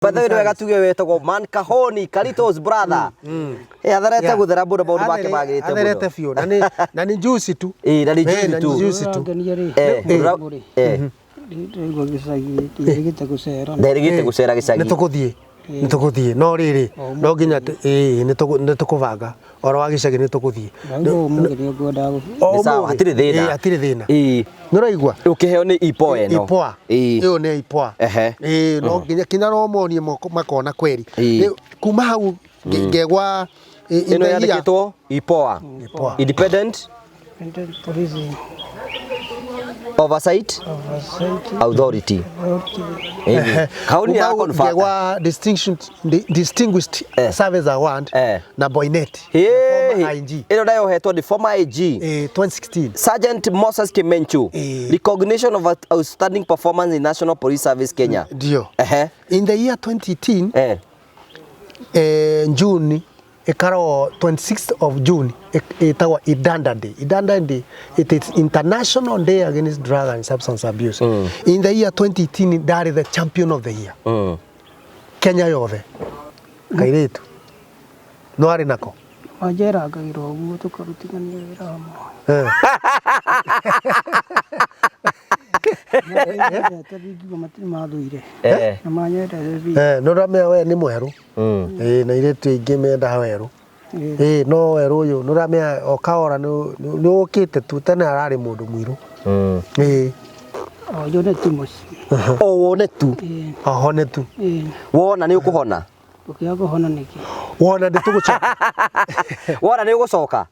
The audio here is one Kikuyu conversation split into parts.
By the way, wega tuge wetagwo Man Kahoni Karitos brother. Eh, atherete guthera mũno maũndũ make magĩrĩte mũno. Atherete biũ na nĩ na nĩ juice tu. Ĩĩ, na nĩ Eh, juice na nĩ tu. juice tu. Ũrangenia rĩ, Eh, rĩ, eh, ndĩraigua gĩcagi ndĩrĩgĩte gũcera. nderĩgĩte gũcera gĩcagi. Nĩ tũgũthiĩ. Nĩ tũgũthiĩ no rĩrĩ no nginya ĩĩ nĩ tũkũbanga oro wa gĩcagi nĩ tũgũthiĩ. Ndaigua ũmũthĩ nĩ ngwendaga gũthiĩ. O Nĩ sawa, ũmũthĩ. hatirĩ thĩna. Ĩĩ, hatirĩ thĩna. Ĩĩ. Nĩ ũraigua? Ũkĩheo nĩ ipoa ĩno. Ipoa. Ĩĩ. Ĩyo nĩ ipoa. Ehe. Ĩĩ no nginya kinya no monie makona kweri. Ĩĩ. Rĩu, Kuma hau ngegwa Ĩno yandĩkĩtwo IPOA. IPOA. Independent Independent Police Oversight Oversight Authority. Authority. Ĩĩ. Kauni ya confirm. ngegwa distinguished Eh. service award Eh. na Boynet. Ĩĩ. Former IG. Ĩno nayo hetwo nĩ former IG. Eh, 2016. Sergeant Moses Kimenchu. Eh. Recognition of outstanding performance in National Police Service Kenya. Ndio. Ehe. In the year 2018 Eh. eh, June ikarwo 26th of June itagwo Idanda Day. Idanda Day it is International Day Against Drug and Substance Abuse. In the year 2018 ndari the champion of the year. Kenya yothe. Kairitu. No arĩ nako. Manjerangagĩra ũguo tũkarutithania wĩra hamwe. Eh. Manyendete ingiuga matirĩ mathũire. Eh. Na manyendete biũ. Eh, no ũramenya we nĩ mwerũ. Eh, na airĩtu aingĩ mendaga werũ. Ĩĩ. Eh, no werũ ũyũ nĩ ũramenya o kahora nĩ ũkĩte tu tene ararĩ mũndũ mũirũ. Eh, O nyone tu mũciĩ. O wone tu. Ĩĩ. ohone tu. Ĩĩ. Wona nĩ ũkũhona. Ũkĩaga kũhona nĩkĩ? Wona ndĩtũgũcoka. Wona nĩ ũgũcoka.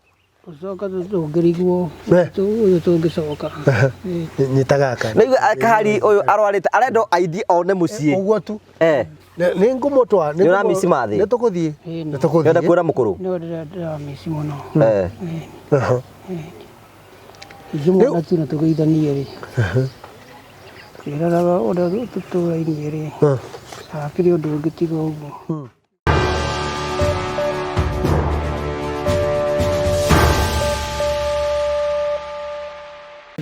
Gũcoka tũngĩrigwo Eh. ũyũ tũngĩcoka. Ĩĩ. Nyita gaka. Na igua kahari ũyũ arwarĩte arenda aithie one mũciĩ. Ũguo tu. Eh. Nĩ ngũmũtwara. Nĩ ũramici mathĩ? Nĩ tũgũthiĩ. Ĩĩ, Nĩ nĩ. tũgũthiĩ. Nĩenda kuona mũkũrũ. Nĩwe ndĩramĩci mũno. Eh. Ĩĩ. Aha. Ingĩmuona tu na tũgeithanie rĩ. Tũkĩroraga ũrĩa tũtũrainie rĩ. Hakĩrĩ ũndũ ũngĩ tiga ũguo.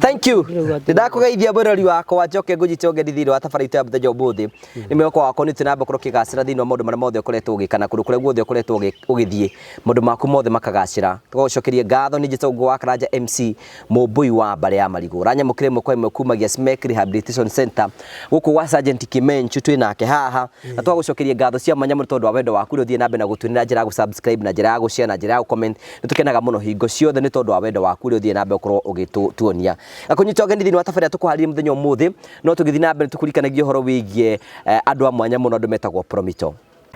Thank you. Ndĩndakũgeithia mwĩrori wakwa njoke ngũnyite ũgeni thĩinĩ wa tabarĩra itũ ya mũthenya ũmũthĩ. Nĩ mwĩhoko wakwa nĩ tũnamba gũkorwo ũkĩgacĩra thĩinĩ wa maũndũ marĩa mothe ũkoretwo ũgĩka na kũndũ kũrĩa guothe ũkoretwo ũgĩthiĩ maũndũ maku mothe makagacĩra. Tũgagũcokeria ngatho nĩ njĩtagwo wa Karanja MC mũmbũi wa mbarĩ ya marigũ. Ũranyamũkĩra ĩmwe kwa ĩmwe kumagia Smek Rehabilitation Center gũkũ gwa Sergeant Kimenchu twĩ nake haha na tũgagũcokeria ngatho cia mwanya mũno tondũ wa wendo waku ũrĩa ũthiĩ na mbere na gũtuĩra njĩra ya gũ-subscribe na njĩra ya gũ-share na njĩra ya gũ-comment. Nĩ tũkenaga mũno hingo ciothe nĩ tondũ wa wendo waku ũrĩa ũthiĩ na mbere gũkorwo ũgĩtuonia. Gakũnyita ũgeni thĩinĩ wa tabarĩra tũkũharĩria mũthenya ũmũthĩ no tũgĩthiĩ na mbere tũkũririkanagia ũhoro wĩgiĩ andũ a mwanya mũno andũ metagwo Promito.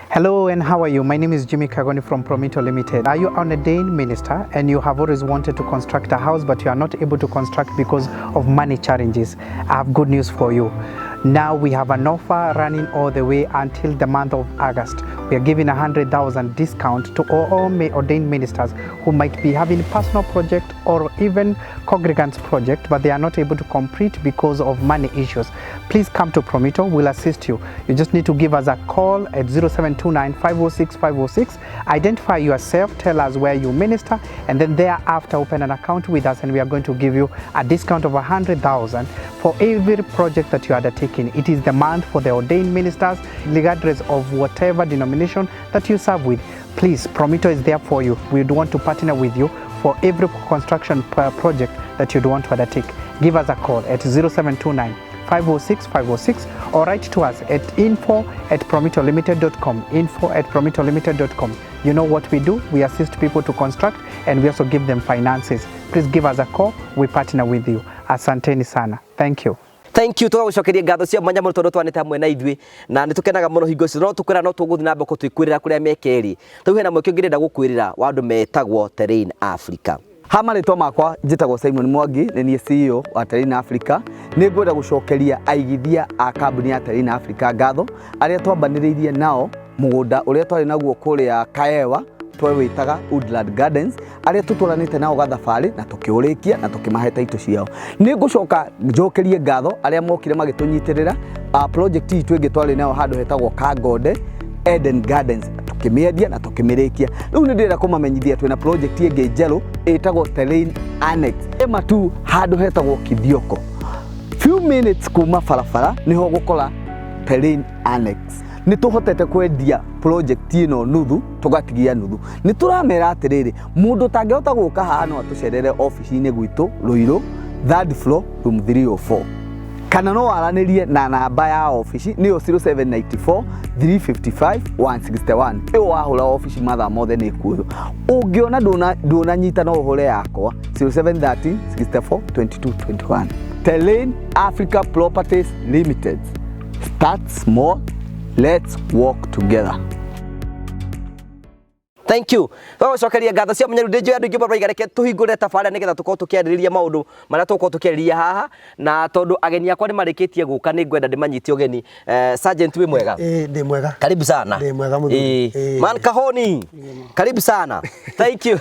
Hello and how are you? My name is Jimmy Kagoni from Promito Limited. Are you an ordained minister and you have always wanted to construct a house but you are not able to construct because of money challenges? I have good news for you. Now we have an offer running all the way until the month of August. We are giving 100,000 discount to all ordained ministers who might be having personal project or even congregants project, but they are not able to complete because of money issues. Please come to Promito, we'll assist you. You just need to give us a call at 0729 506 506. Identify yourself, tell us where you minister, and then thereafter open an account with us, and we are going to give you a discount of 100,000 for every project that you are undertaking. It is the month for the ordained ministers, regardless of whatever denomination that you serve with. Please, Promito is there for you. We would want to partner with you for every construction project that you'd want to undertake. Give us a call at 0729 506 506 or write to us at info@promitolimited.com. info@promitolimited.com. You know what we do? We assist people to construct and we also give them finances. Please give us a call. We partner with you. Asanteni sana. Thank you. Thank you tũgagũcokeria ngatho cia mwanya mũno tondũ twanĩte hamwe na ithuĩ na nĩ tũkenaga mũno hingo ciothe no tũkwĩra no tũgũthiĩ na mbere twĩkwĩrĩra kũrĩa meka ĩrĩ rĩu hena mweke ũngĩ ndĩrenda gũkwĩrĩra wa andũ metagwo Terrain Africa. Ha marĩtwa makwa njĩtagwo Simon Mwangi nĩ niĩ CEO wa Terrain Africa. Nĩ ngwenda gũcokeria aigithia a kambuni ya Terrain Africa ngatho arĩa twambanĩrĩirie nao mũgũnda ũrĩa twarĩ naguo kũrĩa Kaewa twewĩtaga Woodland Gardens arĩa tũtwaranĩte nao gathabarĩ na tũkĩũrĩkia na tũkĩmahe taitũ ciao. Nĩ ngũcoka njokerie ngatho arĩa mokire magĩtũnyitĩrĩra project itũ ĩngĩ twarĩ nayo handũ hetagwo Kangonde Eden Gardens tukĩmĩendia na tũkĩmĩrĩkia. Rĩu nĩ ndĩrenda kũmamenyithia twĩna project ĩngĩ njerũ ĩtagwo Terrain Annex ĩma tu handũ hetagwo Kithioko, few minutes kuma barabara niho gukora Terrain Annex. Nĩ tũhotete kwendia project ĩno nuthu, tũgatigia nuthu. Nĩ tũramera atĩrĩrĩ, mũndũ ũtangĩhota gũka haha no atũcerere obici-inĩ gwitũ Ruiru, third floor, room 304, kana no waranĩrie na namba ya obici, nĩyo 0794 355 161. Ĩyo wahũra obici mathaa mothe nĩ ĩkuoywo. Ũngĩona ndũnanyita, no ũhũre yakwa 0713 64 22 21. Terrain Africa Properties Limited, start small, let's work together. Thank you. Tũgũcokeria ngatho cia mũnyaru. Ndĩnjũĩ andũ aingĩ maraiga reke tũhingũre tabarĩra nĩgetha tũkorwo tũkĩarĩrĩria maũndũ marĩa tũgũkorwo tũkĩarĩrĩria haha, na tondũ ageni akwa nĩ marĩkĩtie gũka, nĩ ngwenda ndĩmanyite ũgeni. Sergeant, wĩ mwega? Ĩĩ, ndĩ mwega. Karibu sana. Ndĩ mwega, mũthuri. Ĩĩ. Man Kahoni, karibu sana, thank you.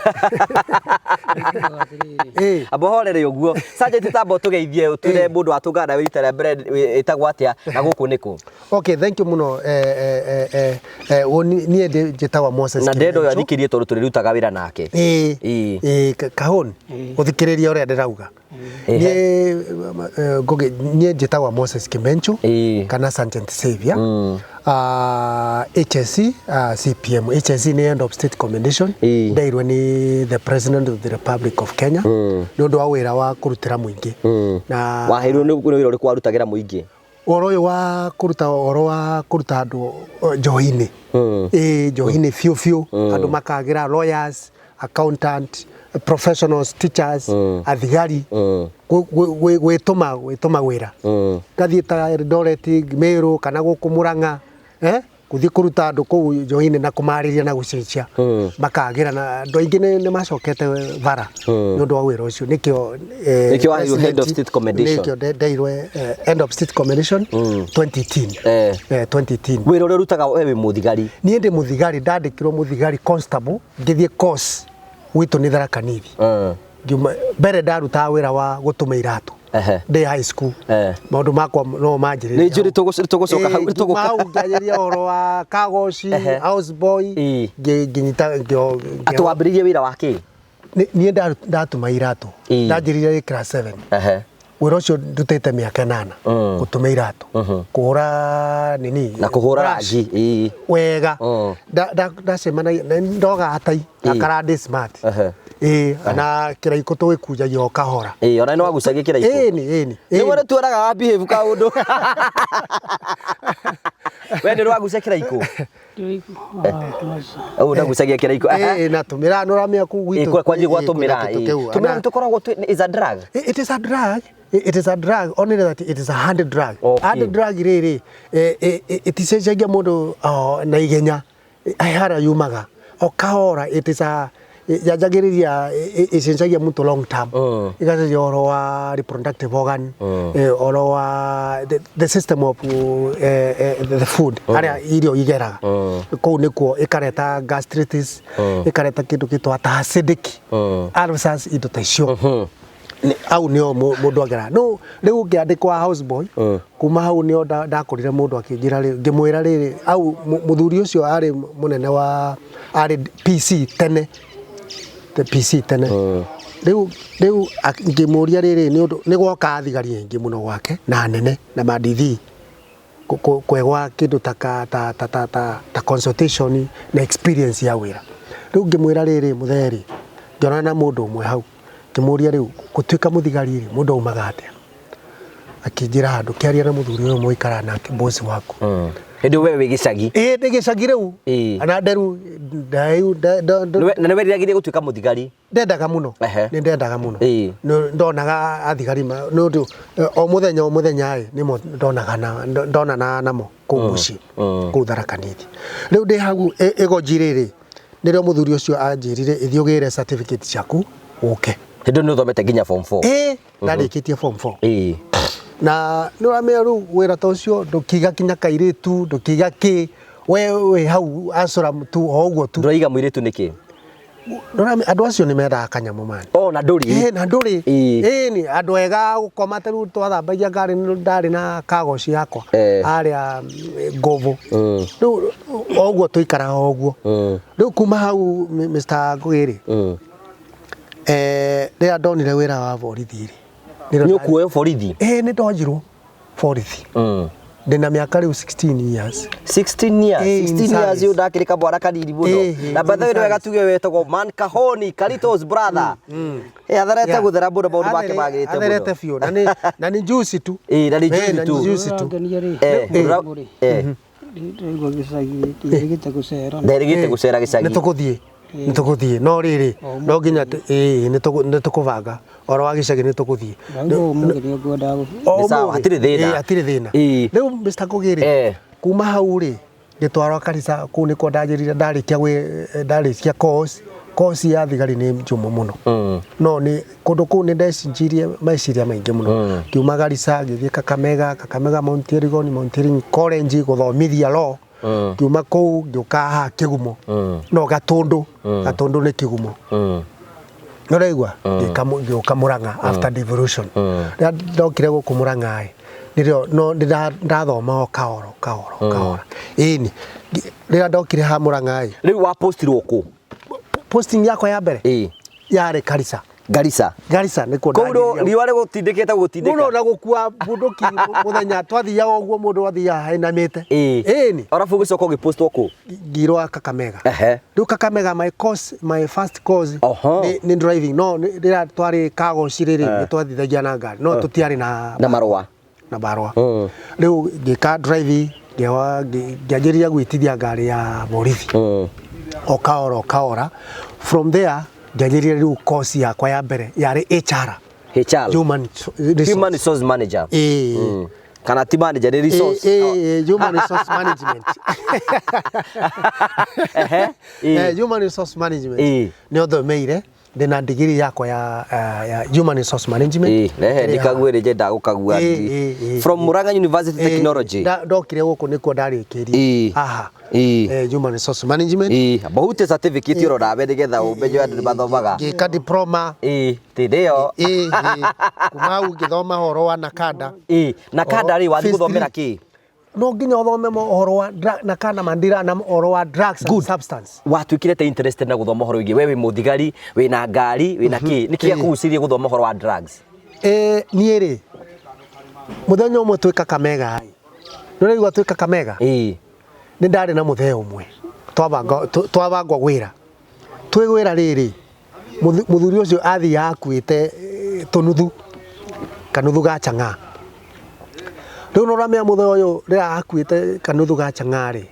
Ĩĩ. Amba horere ũguo. Sergeant, tamba ũtũgeithie, ũtwĩre mũndũ watũngana nawe rita rĩa mbere ĩtagwo atĩa na gũkũ nĩkũ? Okay, thank you muno. Niĩ njĩtagwo Moses Na ndendo ũyũ Kimencho. athikĩrie tondũ tũrĩrutaga wĩra nake. Ĩĩ. Ĩĩ. Ĩĩ, Kahoni, ũthikĩrĩrie ũrĩa ndĩrauga. Niĩ Ngũgĩ, niĩ njĩtagwo Moses Kimencho kana Sergeant Xavier. HSC, CPM. HSC nĩ Head of State Commendation. Ndeirwo nĩ the President of the Republic of Kenya nĩ ũndũ wa wĩra wa kũrutĩra mũingĩ. Na Waheirwo nĩ wĩra ũrĩkũ warutagĩra mũingĩ? Ũhoro ũyũ wa kũruta, ũhoro wa kũruta andũ njohi-inĩ. Ĩĩ, njohi-inĩ biũ biũ, andũ makagĩra lawyers, accountant, professionals, teachers, athigari, gwĩtũma wĩra ngathiĩ ta Eldoret, Meru kana gũkũ Murang'a, gũthiĩ kũruta andũ kũu njohi-inĩ na kũmarĩria na gũcenjia makagĩra, na andũ aingĩ nĩ macokete bara nĩ ũndũ wa wĩra ũcio. Nĩkĩo Nĩkĩo waheirwo Head of State Commendation. Nĩkĩo ndeirwo Head of State Commendation 2018. 2018. Wĩra ũrĩa ũrutaga we wĩ mũthigari? Niĩ ndĩ mũthigari, ndandĩkirwo mũthigari constable, ngĩthiĩ course gwitũ nĩ Tharaka Nithi. Ngiuma mbere ndarutaga wĩra wa gũtũma iratũ ndĩ high school. Maũndũ makwa no manjĩrĩria. Nĩ njũĩ tũgũcoka hau. Ngiuma hau ngĩanjĩrĩria ũhoro wa kagoci, house boy, ngĩnyita Atĩ wambĩrĩirie wĩra wa kĩ? Niĩ ndatũma iratũ. Ndanjĩrĩirie class 7. Wĩra ũcio ndutĩte mĩaka 8, gũtũma iratũ, kũhũra nini Na kũhũra brush. rangi. Wega. Ndacemanagia na ndoga atai ndakara ndĩ smart. Ĩĩ, na kĩraikũ tũgĩkunjagia o kahora. Ĩĩ, ona nĩ wagucagia kĩraikũ? Ĩni, ĩni. Nĩ wone tuonaga wa behave kaũndũ. We nĩ wagucia kĩraikũ? Ũũ ndagucagia kĩraikũ. Ĩĩ, na tũmĩra nũramĩa kũu gwitũ. Kwanjia gwa Ĩĩ, tũmĩra. kwĩna kĩndũ kĩu. Tũmĩra nĩ tũkoragwo is a drug. It is a drug. It is a drug, only that it is a hand drug. Hand drug rĩrĩ ĩticenjagia mũndũ na ihenya, hara yumaga o kahora. It is a yanjagĩrĩria, ĩcenjagia mũndũ long term, ĩgacenjia ũhoro wa reproductive organ, ũhoro wa the system of the food, harĩa irio igeraga kũu nĩkuo ĩkareta gastritis, ĩkareta kĩndũ gĩtwa ta acidic ulcers, indo ta icio. Au nĩo mũndũ agera no rĩu ngĩandĩkwo house boy. Kuma hau nĩo ndakorire mũndũ akĩnjĩra rĩ, ngĩmwĩra rĩrĩ au mũthuri ũcio arĩ mũnene wa arĩ PC tene, the PC tene. Rĩu ngĩmũria rĩrĩ, nĩ ũndũ nĩ gwoka thigari aingĩ mũno gwake na anene na mandithi kwegwa kĩndũ ta ka- ta ta ta ta ta consultation na experience ya wĩra. Rĩu ngĩmwĩra rĩrĩ, mũtheri, ngĩonana na mũndũ ũmwe hau, ngĩmũria rĩu gũtuĩka mũthigari rĩ, mũndũ aumaga atĩa? Akĩnjĩra handũ kĩaria na mũthuri ũyũ mũikaraga nake, boss waku. Hĩndĩ ĩyo we wĩ gĩcagi? Ĩĩ, ndĩ gĩcagi rĩu. Na nderu ndaiu Na nĩ weriragĩria gũtuĩka mũthigari? Ndendaga mũno. Nĩ ndendaga mũno. Nĩ ndonaga athigari nĩ ũndũ o mũthenya o mũthenya ĩ nĩmo ndonaga na ndonana namo kũu mũciĩ kũu Tharaka Nithi. Rĩu ndĩ hau ĩgoji rĩrĩ, nĩrĩo mũthuri ũcio anjĩrire, ĩthiĩ ũgĩre certificate ciaku ũke. Hĩndĩ ĩyo nĩ ũthomete nginya form 4? Ĩĩ, ndarĩkĩtie form 4. Na nĩ ũramenya rĩu wĩra ta ũcio ndũkiga kinya kairĩtu, ndũkiga kĩ, we wĩ hau acũra tu o ũguo tu. Ndũraiga mũirĩtu nĩkĩ? Ndũramenya andũ acio nĩ mendaga kanyamũ mani. O na ndũrĩ. Ĩĩ, na ndũrĩ. Ĩĩ, nĩ andũ ega gũkoma ta rĩu twathambagia ngari, ndarĩ na kagoci yakwa arĩa ngovo. Rĩu o ũguo tũikaraga o ũguo. Rĩu kuma hau Mr. Ngũgĩ rĩ, rĩrĩa ndonire wĩra wa borithi rĩ, Nĩ ũkuoywo borithi? Ĩĩ, nĩ ndonjirwo borithi. Ndĩna mĩaka rĩu 16 years. 16 years. Eh, in 16 years service. ũyũ ndakĩrĩ kamwana kanini mũno. Eh, Na by the way in nĩ wega service. tuge wetagwo Man Kahoni Karitos brother. Eh, atherete gũthera mũno maũndũ make magĩrĩte mũno. Atherete biũ na nĩ juice tu. Ĩĩ, na nĩ Eh, juice na tu. nĩ juice tu. Ũrangenia rĩ. Eh, Rĩ. eh, Ndĩraigua gĩcagi ndĩrĩgĩte gũcera. nderĩgĩte gũcera gĩcagi. Nĩ tũgũthiĩ, nĩ tũgũthiĩ, no rĩrĩ no nginya ĩĩ nĩ tũkũbanga oro wa gĩcagi, nĩ tũgũthiĩ. Ndaigua ũmũthĩ nĩ ngwendaga gũthiĩ. O Nĩ sawa, ũmũthĩ. hatirĩ thĩna. Ĩĩ, hatirĩ thĩna. Ĩĩ. Rĩu Mr. Ngugi rĩ, Eh. kuma hau rĩ, ngĩtwarwo kanitha kũu nĩkuo ndanjĩrire ndarĩkia ndarĩkia course ya thigari nĩ njũmũ mũno, no nĩ kũndũ kũu nĩ ndecinjirie meciria maingĩ mũno. Ngiuma Garissa ngĩthiĩ Kakamega, Kakamega Mount Elgon, Mount Elgon College gũthomithia law. Ngiuma kũu ngĩũka haha Kĩgumo, no Gatũndũ, Gatũndũ nĩ Kĩgumo. Nĩũraigua, ngĩũka Murang'a after devolution. Rĩrĩa ndokire gũkũ Murang'a ĩ, nĩrĩo no ndathoma o kahora kahora kahora, ĩni rĩrĩa ndokire ha Murang'a ĩ, Rĩu wa postirwo kũ? Posting yakwa ya mbere Ĩĩ. yarĩ Garissa. Garissa. Garissa nĩkuo Kũu ndanjĩrĩria riũa rĩgũtindĩkĩte gũgũtindĩka. mũno na gũkua bunduki mũthenya twathiaga ũguo, mũndũ athiaga ainamĩte. Ĩĩ. Ĩni. Arabu ũgĩcoka ũgĩpostwo kũ? Ngirwo Kakamega. Rĩu Kakamega my course, my first course nĩ driving, no rĩrĩa twarĩ Kagoci rĩrĩ nĩ twathithagia na ngari, no tũtiarĩ na Na marũa. Na barũa. Rĩu ngĩka driving, ngĩanjĩrĩria gwĩtithia ngari ya borithi o kahora o kahora. From there ngĩanjĩrĩria rĩu course yakwa ya mbere yarĩ HR. HR. Human resource. Human resource manager. Ĩĩ. Kana ti manager, nĩ resource. Ĩĩ, human resource management. Ĩĩ. Human resource management. Nĩ ũthomeire, ndĩna ndigiri yakwa ya human resource management. Ĩĩ, rehe Ĩrĩa- ndikague rĩ ndagũkagua. Ĩĩ. From Murang'a University Technology. Ndokire gũkũ nĩkuo ndarĩkĩrie haha. Human resource management. Ĩĩ, mbahute certificate ĩro nawe nĩgetha ũmenye andũ nĩ mathomaga. Ngĩka diploma. Ĩĩ, tĩndĩ ĩyo. Ĩĩ. Kuma hau ngĩthoma ũhoro wa NACADA. Ĩĩ, NACADA rĩ wathiĩ Phase gũthomera three. kĩ? No nginya ũthome ũhoro wa NACADA mandira na ũhoro wa drugs and substance. Watuĩkire te interested na gũthoma ũhoro wĩgiĩ, we wĩ mũthigari, wĩna ngari, wĩna kĩ, nĩkĩ gĩakũgucĩrĩria gũthoma ũhoro wa drugs? Niĩ rĩ, mũthenya ũmwe twĩ Kakamega ĩ, nĩũraigua, twĩ Kakamega nĩ ndarĩ na mũthee ũmwe twabangwo gwĩra twĩ gwĩra rĩrĩ, mũthuri ũcio athiaga akuĩte tũnuthu, kanuthu ga chang'aa. Rĩu no ũramenya mũthee ũyũ rĩrĩa akuĩte kanuthu ga chang'aa rĩ,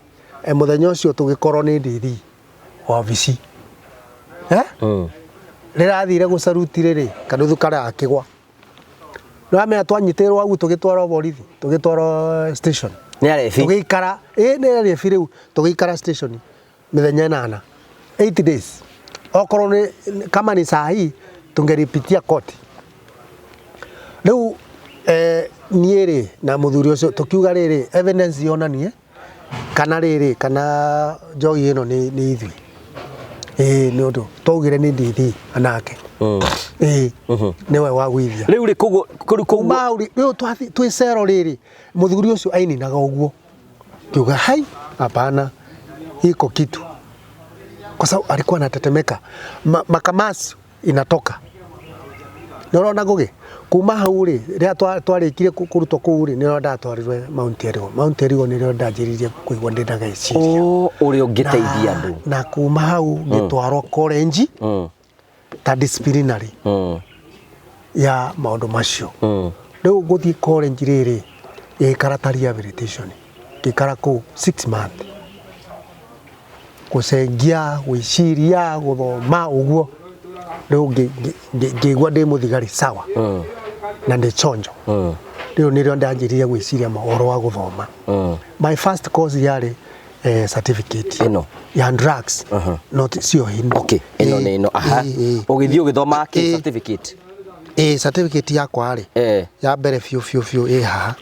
mũthenya ũcio tũgĩkorwo nĩ ndithi wabici, eh? Rĩrĩa athire gũcaruti rĩrĩ, kanuthu karĩa gakĩgwa. Nĩwamenya twanyitĩrwo hau, tũgĩtwarwo borithi, tũgĩtwarwo station. Nĩ arebi. Tũgĩikara, ĩ nĩ arebi. Rĩu tũgĩikara station mĩthenya 8, 8 days. Okorwo nĩ kama ni saa hii tungeripitia koti. Rĩu niĩ rĩ na mũthuri ũcio tũkiuga rĩrĩ, evidence yonanie kana rĩrĩ kana njohi ĩno nĩ ithuĩ. Ĩĩ, nĩ ũndũ twaugire nĩ ndithi anake, ĩĩ nĩwe wagwithia. Rĩu rĩ koguo kũu Kuma hau rĩ, rĩu twĩ cero rĩrĩ, mũthuri ũcio aininaga ũguo, kiuga hai, hapana, iko kitu, kwa sababu alikuwa anatetemeka. Makamasi inatoka. Nĩ ũrona Ngũgĩ, kuma hau rĩ, rĩrĩa twarĩkirie kũrutwo kũu rĩ, nĩrĩo ndatwarirwe Mount Elgon. Mount Elgon nĩrĩo ndanjĩrĩirie kũigua ndĩna geciria Oh, ũrĩa ũngĩteithia andũ. Na kuma hau ngĩtwarwo college ta disciplinary ya maũndũ macio. Rĩu ngũthiĩ college rĩrĩ, ngĩikara ta rehabilitation, ngĩikara kũu 6 months gũcengia gwĩciria gũthoma ũguo. Rĩu ngĩigua ndĩ mũthigari sawa na ndĩ chonjo. Rĩu nĩrĩo ndanjĩrĩria gwĩciria ũhoro wa gũthoma. My first course yarĩ certificate Ĩno? Ya drugs, not sio hino. Okay, ĩno nĩ ĩno, aha. Ũgĩthiĩ ũgĩthoma kĩ certificate? Ĩ, certificate yakwa rĩ, ya mbere biũ biũ biũ ĩ haha.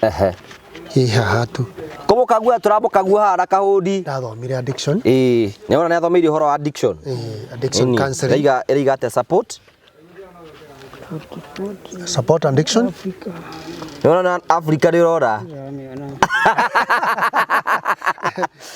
Ĩ haha tu. Kũmũkagua tũramũkagua haha na kahũndi. Ndathomire addiction. Ĩĩ, nĩwona nĩ athomeire ũhoro wa addiction. Addiction Ĩni. counseling. Ĩraiga atĩa support? Support addiction. Africa. Nĩwona Africa nĩ ũrora. Ndĩramĩona.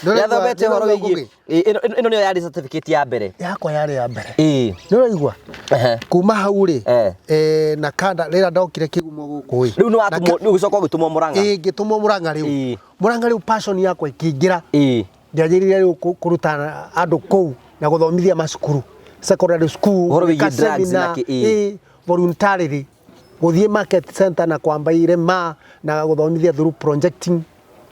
Nĩathomete ũhoro wĩgiĩ ĩno ĩno nĩyo yarĩ certificate ya mbere. Yakwa yarĩ ya mbere. Ĩĩ. Nĩ ũraigua? Ehe. Kuma hau rĩ, Eh. na kanda rĩrĩa ndokire kĩgumo gũkũ ĩ. Rĩu nĩ watũmwo rĩu ũgĩcoka ũgĩtũmwo Mũrang'a. Ĩĩ ngĩtũmwo Mũrang'a rĩu. Ĩĩ. Mũrang'a rĩu passion yakwa ĩkĩingĩra. Ĩĩ. Ndianjĩrĩria rĩu kũruta andũ kũu na gũthomithia macukuru secondary school, Ũhoro wĩgiĩ gwĩka drugs na seminar, kĩ- ĩĩ. ĩĩ, voluntarily gũthiĩ market center na kwamba irema na gũthomithia through projecting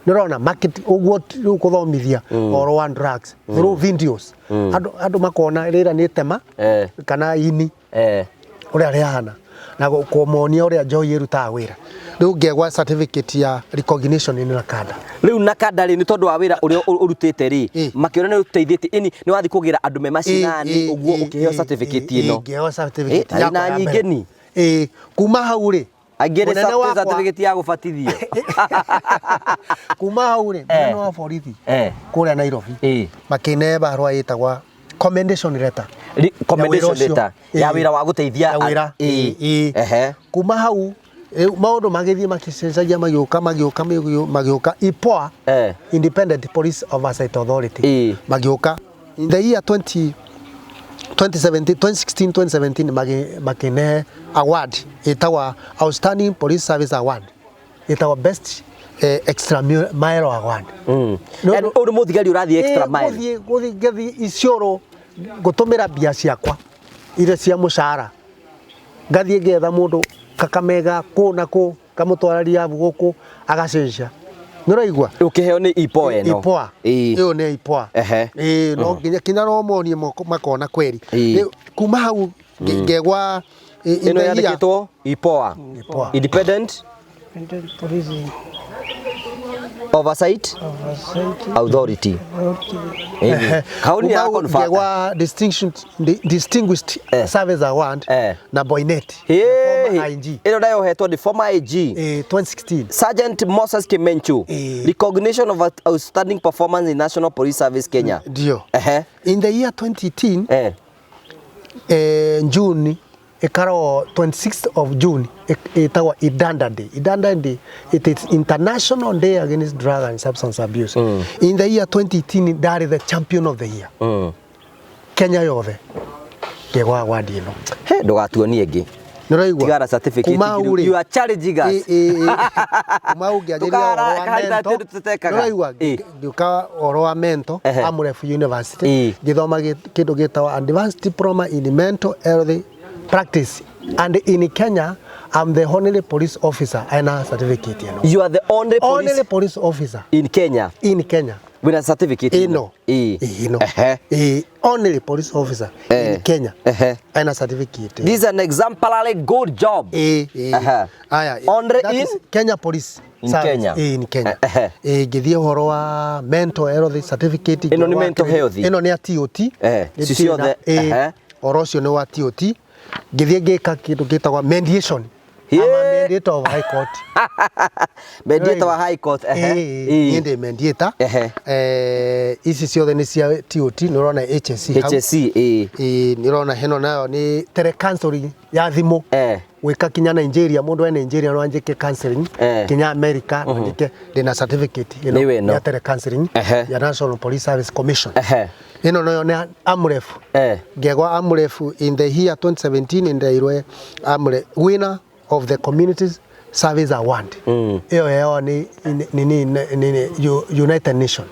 nĩ ũrona market ũguo rĩu kũthomithia ũhoro wa drugs through videos andũ andũ makona rĩra nĩ tema Eh. kana ini Eh. ũrĩa rĩahana na kũmonia ũrĩa njohi ĩrutaga wĩra. Rĩu ngegwa certificate ya recognition nĩ NACADA. Rĩu NACADA rĩ nĩ tondũ wa wĩra ũrĩa ũrutĩte rĩ Ĩĩ. makĩona nĩ ũteithĩtie ĩni nĩ wathiĩ kũgĩra andũ me macinani Ĩĩ, ũguo ĩĩ, ũkĩheo ĩĩ, certificate ĩĩ, ĩno. ngĩheo certificate Ĩĩ, yakwa na ya nyingĩ mbere. ni. Ĩĩ, kuma hau rĩ, Angĩ nĩ mũnene wakwa- certificate ya gũbatithio. Kuma hau rĩ, mũnene wa borithi Eh. kũrĩa Nairobi Ĩĩ. makĩne barũa ĩtagwa commendation letter. Commendation Ya wĩra ũcio. letter ya Ĩĩ. wĩra wa gũteithia Ya wĩra. Ĩĩ. Ĩĩ. Ehe. Kuma hau rĩu maũndũ magĩthiĩ magĩcenjagia magĩũka magĩũka magĩũka IPOA Eh. Independent Police Oversight Authority Ĩĩ. magĩũka in the year 20 2017 2016 2017 makĩnehe award ĩtagwa Outstanding Police Service Award ĩtagwa Best Extra Mile Award. Mm. No, Yaani no. ũyũ nĩ mũthigari ũrathiĩ extra Ĩĩ, mile. gũthiĩ gũthiĩ ngathiĩ Isiolo ngũtũmĩra mbia ciakwa iria cia mũcara ngathiĩ ngetha mũndũ Kakamega kũ na kũ ngamũtwara Riabu gũkũ agacenja nĩ ũraigua. Ũkĩheo nĩ IPOA ĩno. IPOA Ĩĩ. ĩyo nĩ IPOA. Ehe. Ĩĩ no nginya kinya no monie makona kweri. Ĩĩ. Rĩu kuma hau ngegwa Ĩno yandĩkĩtwo IPOA. IPOA. Independent Independent Police Oversight Oversight Authority. Authority. Ĩĩ. Kaũni ya confirm. Ngegwa distinguished Eh. service award Eh. na Boynet Hĩ. former IG. Ĩno nayo ũhetwo nĩ former IG. 2016. Sergeant Moses Kimenchu. Ĩĩ. Recognition of outstanding performance in National Police Service Kenya. Ndio. Ehe. In the year 2010 Eh. June ĩkarwo 26th of June ĩtagwa Idanda Day. Idanda Day, it is International Day Against Drug and Substance Abuse. In the year 2018 ndarĩ the champion of the year. Kenya yothe ngegwa award ĩno. He ndũgatuonie ĩngĩ. Nĩ ũraigua? Tigara certificate Kuma hau rĩ, you are challenging us. Ĩ, ĩ, ĩ. Kuma hau ngĩanjĩrĩria Ndũkara- ũhoro wa kahaita mental. atĩ tũtekaga. Nĩ ũraigua? Ĩ. Ngĩũka ũhoro wa mental Ehe. Amref University Ĩ. ngĩthoma kĩndũ gĩtagwo Advanced Diploma in Mental Health Practice and in Kenya I'm the only police officer ena certificate ĩno. You are the only police Only police officer in Kenya in Kenya with a certificate ĩno. Ĩ. Ĩno. Ehe. Ĩ, only police officer Eh. in Kenya Ehe. ena certificate ĩno. This is an exemplary good job. Ĩ, ĩ. Aha. Aya, Only that in? is Kenya Police In Service. Kenya. Ĩ, in Kenya. Ehe. Ĩ, ngĩthiĩ ũhoro wa mental health certificate. Ĩno nĩ ngĩgwa mental health? Ĩno nĩ ya TOT. Eh, Nĩ ici ndĩ na- ciothe, ĩ, ehe. ũhoro ũcio nĩ wa TOT. Ngĩthiĩ ngĩka kĩndũ gĩtagwo mediation. Hĩ. I'm a mediator of High Court. Mediator wa High Court. Ehe. Ĩ, Ĩ. niĩ ndĩ mediator. Ehe. Ici ciothe nĩ cia TOT, nĩ ũrona HSC hau. HSC. Ĩ. Ĩ, nĩ ũrona hĩno nayo nĩ telecounseling ya thimũ. Eh. Gwĩka kinya Nigeria, mũndũ e Nigeria no anjĩke counseling, Eh. kinya America no anjĩke, ndĩna certificate Nĩ ĩno ĩno. ya telecounseling Ehe. ya National Police Service Commission. Ehe. Ĩno nayo nĩ AMREF. Eh. Ngegwa AMREF in the year 2017 ndeirwe AMREF winner of the Community Service Award. Ĩyo yeo nĩ nini nini United Nation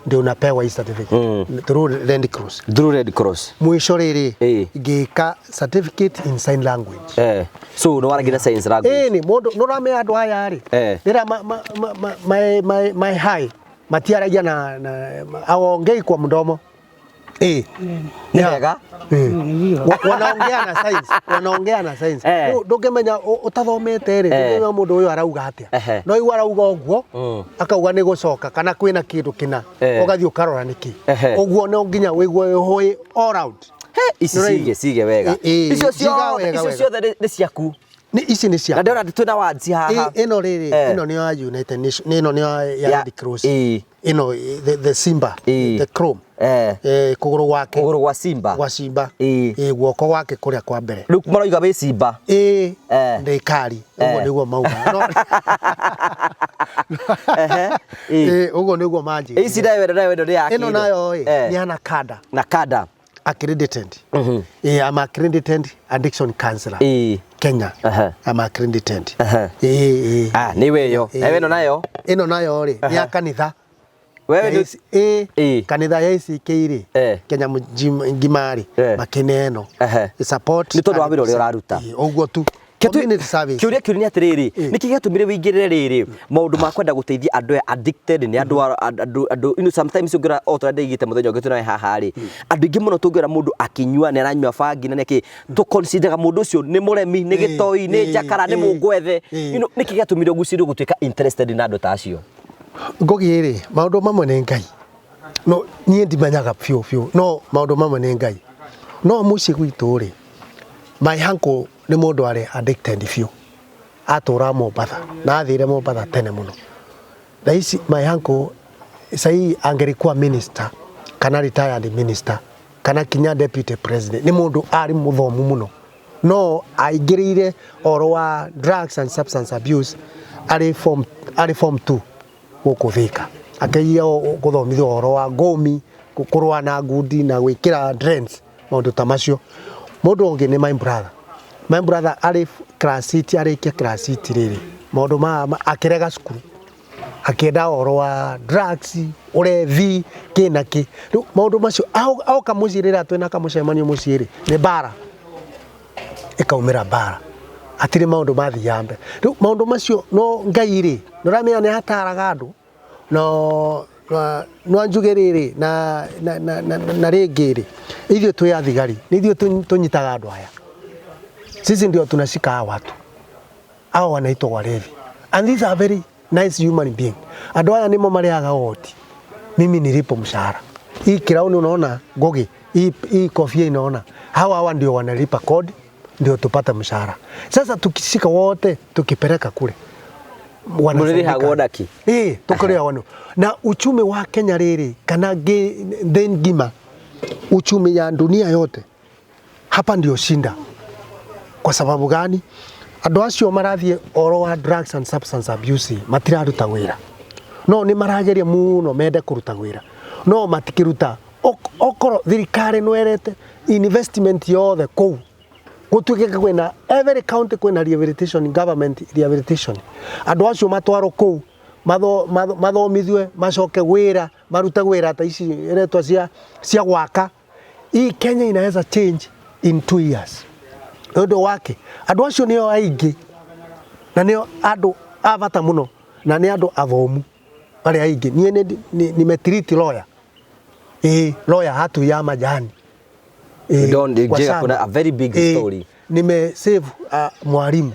ndio unapewa hii certificate through Red Cross. Through Red Cross. Mwisho rĩrĩ Ĩ. ngĩka certificate in sign language. Eh. So nĩ waragia signs language. Ĩĩ nĩ mũndũ nĩ ũramenya andũ aya rĩ Eh. rĩrĩa my high matiaragia na aongei kwa mdomo. Ĩĩ. Nĩ wega. Nĩguo. Wanaongea na signs, wanaongea na signs. Eh. Rĩu ndũngĩmenya ũtathomete rĩ, Eh. ndũngĩmenya mũndũ ũyũ arauga atĩa. Ehe. No igua arauga ũguo, akauga nĩ gũcoka kana kwĩna kĩndũ kĩna, Eh. ũgathiĩ ũkarora nĩkĩ. Ehe. Ũguo no nginya wĩigue wĩ all round. He, ici Nĩ cige cige wega. Ĩ, ĩ, Icio ciga ciothe wega, icio wega. ciothe nĩ ciaku. Nĩ ici nĩ Na cia ndĩrona twĩna words haha. Ĩno rĩrĩ, Eh. ĩno nĩ ya United Nations, ĩno nĩ ya Ya- Red Cross. ĩ. Ĩno the Simba, Ĩ. the Chrome. Kũgũrũ gwake. Kũgũrũ gwa simba. Gwa simba. Ĩĩ. Ĩĩ, guoko gwake kũrĩa kwa mbere. Rĩu maroiga wĩ simba. Ĩĩ, ndĩ kari ũguo nĩguo mauga. Ehe. Ĩĩ. Ĩĩ, ũguo nĩguo manjĩrire. Ici nayo ĩno, nayo ĩno nĩ ya Ĩno kĩndũ. nayo ĩ nĩ anakanda. Na kanda. Accredited. Ĩĩ, I'm accredited addiction counselor. Kenya. I'm accredited. Ĩĩ, ĩĩ. Ah, nĩ weyo. Nayo ĩno nayo. Ĩno nayo rĩ nĩ ya kanitha. Wewe nĩ Ĩĩ, kanitha ya ACK rĩ, Kenya ngima rĩ, makĩneeno support. Nĩ tondũ wa wĩra ũrĩa ũraruta. Ĩĩ, ũguo tu. Community service. Kĩũria kĩu nĩ atĩrĩrĩ, nĩkĩ gĩatũmire wĩingĩrĩre rĩrĩ maũndũ ma kwenda gũteithia andũ aya addicted? Nĩ andũ andũ sometimes ũngĩra o ta ũrĩa ndaigĩte mũthenya ũngĩ twĩnawe haha rĩ, andũ aingĩ mũno tũngĩona mũndũ akĩnyua nĩ aranyua bangi na nĩkĩ, tũconsideraga mũndũ ũcio nĩ mũremi, nĩ gĩtoi, nĩ njakara, nĩ mũngwethe. Nĩkĩ gĩatũmire ũgucĩrĩrio gũtuĩka interested na andũ ta acio? Ngũgĩ rĩ, maũndũ mamwe nĩ Ngai. No niĩ ndimenyaga biũ biũ, no maũndũ mamwe nĩ Ngai. No mũciĩ gwitũ rĩ, my uncle nĩ mũndũ arĩ addicted biũ. Atũraga Mombatha na athire Mombatha tene mũno. Thaa ici my uncle sahii angelikuwa minister kana retired minister kana kinya deputy president. Nĩ mũndũ arĩ mũthomu mũno, no aingĩrĩire ũhoro wa drugs and substance abuse arĩ form 2 gũkũ Thika, akĩgia gũthomithio ũhoro wa ngũmi, kũrũa na ngundi na gwĩkĩra drains, maũndũ ta macio. Mũndũ ũngĩ nĩ my brother. My brother arĩ class 8, arĩkia class 8 rĩrĩ, maũndũ ma akĩrega cukuru, akĩenda ũhoro wa drugs, ũrevi, kĩ na kĩ. Rĩu maũndũ macio aoka mũciĩ, rĩrĩa twĩna kamũcemanio mũciĩ rĩ, nĩ mbara ĩkaumĩra, mbara, hatirĩ maũndũ mathiaga mbere. Rĩu maũndũ macio, no Ngai rĩ, nĩũramenya nĩ ataraga andũ. No njuge rĩrĩ na rĩngĩ rĩ, ithuĩ twĩ athigari, nĩ ithuĩ tũnyitaga andũ aya. Sisi ndio tunashika hawa watu, hao wanaitwa walevi, and these are very nice human being. Andũ aya nĩmo marĩhaga goti, mimi nilipo mshahara. Hii kirauni unaona, Ngugi, hii kofia inaona, hawa ndio wanalipa kodi ndio tupate mshahara. Sasa tukishika wote tukipeleka kule, Mũrĩrĩhagwo ndaki? Ĩĩ, tũkĩrĩhagwo na uchumi wa Kenya rĩrĩ, kana thĩ ngima, uchumi ya dunia yote, hapa ndio shinda. Kwa sababu gani? Andũ acio marathiĩ oro wa drugs and substance abuse matiraruta wĩra, no nĩ marageria mũno mende kũruta wĩra no matikĩruta. Okorwo thirikari no ĩrete investment yothe kũu, gũtuĩke kwĩna every county kwĩna rehabilitation, government rehabilitation, andũ acio matwarwo kũu, mathomithue, macoke wĩra, marute wĩra ta ici iretwa cia gwaka. Hii Kenya inaweza change in 2 years. Nĩ ũndũ wake andũ acio nĩo aingĩ na nĩo andũ a bata mũno na nĩ andũ athomu arĩa aingĩ. Niĩ nimetreat lawyer, ĩĩ, lawyer hatu ya majani. Ĩĩ, Don't kwa Jega, shamba. kuna a very big Ĩĩ, story. Nimesave mwalimu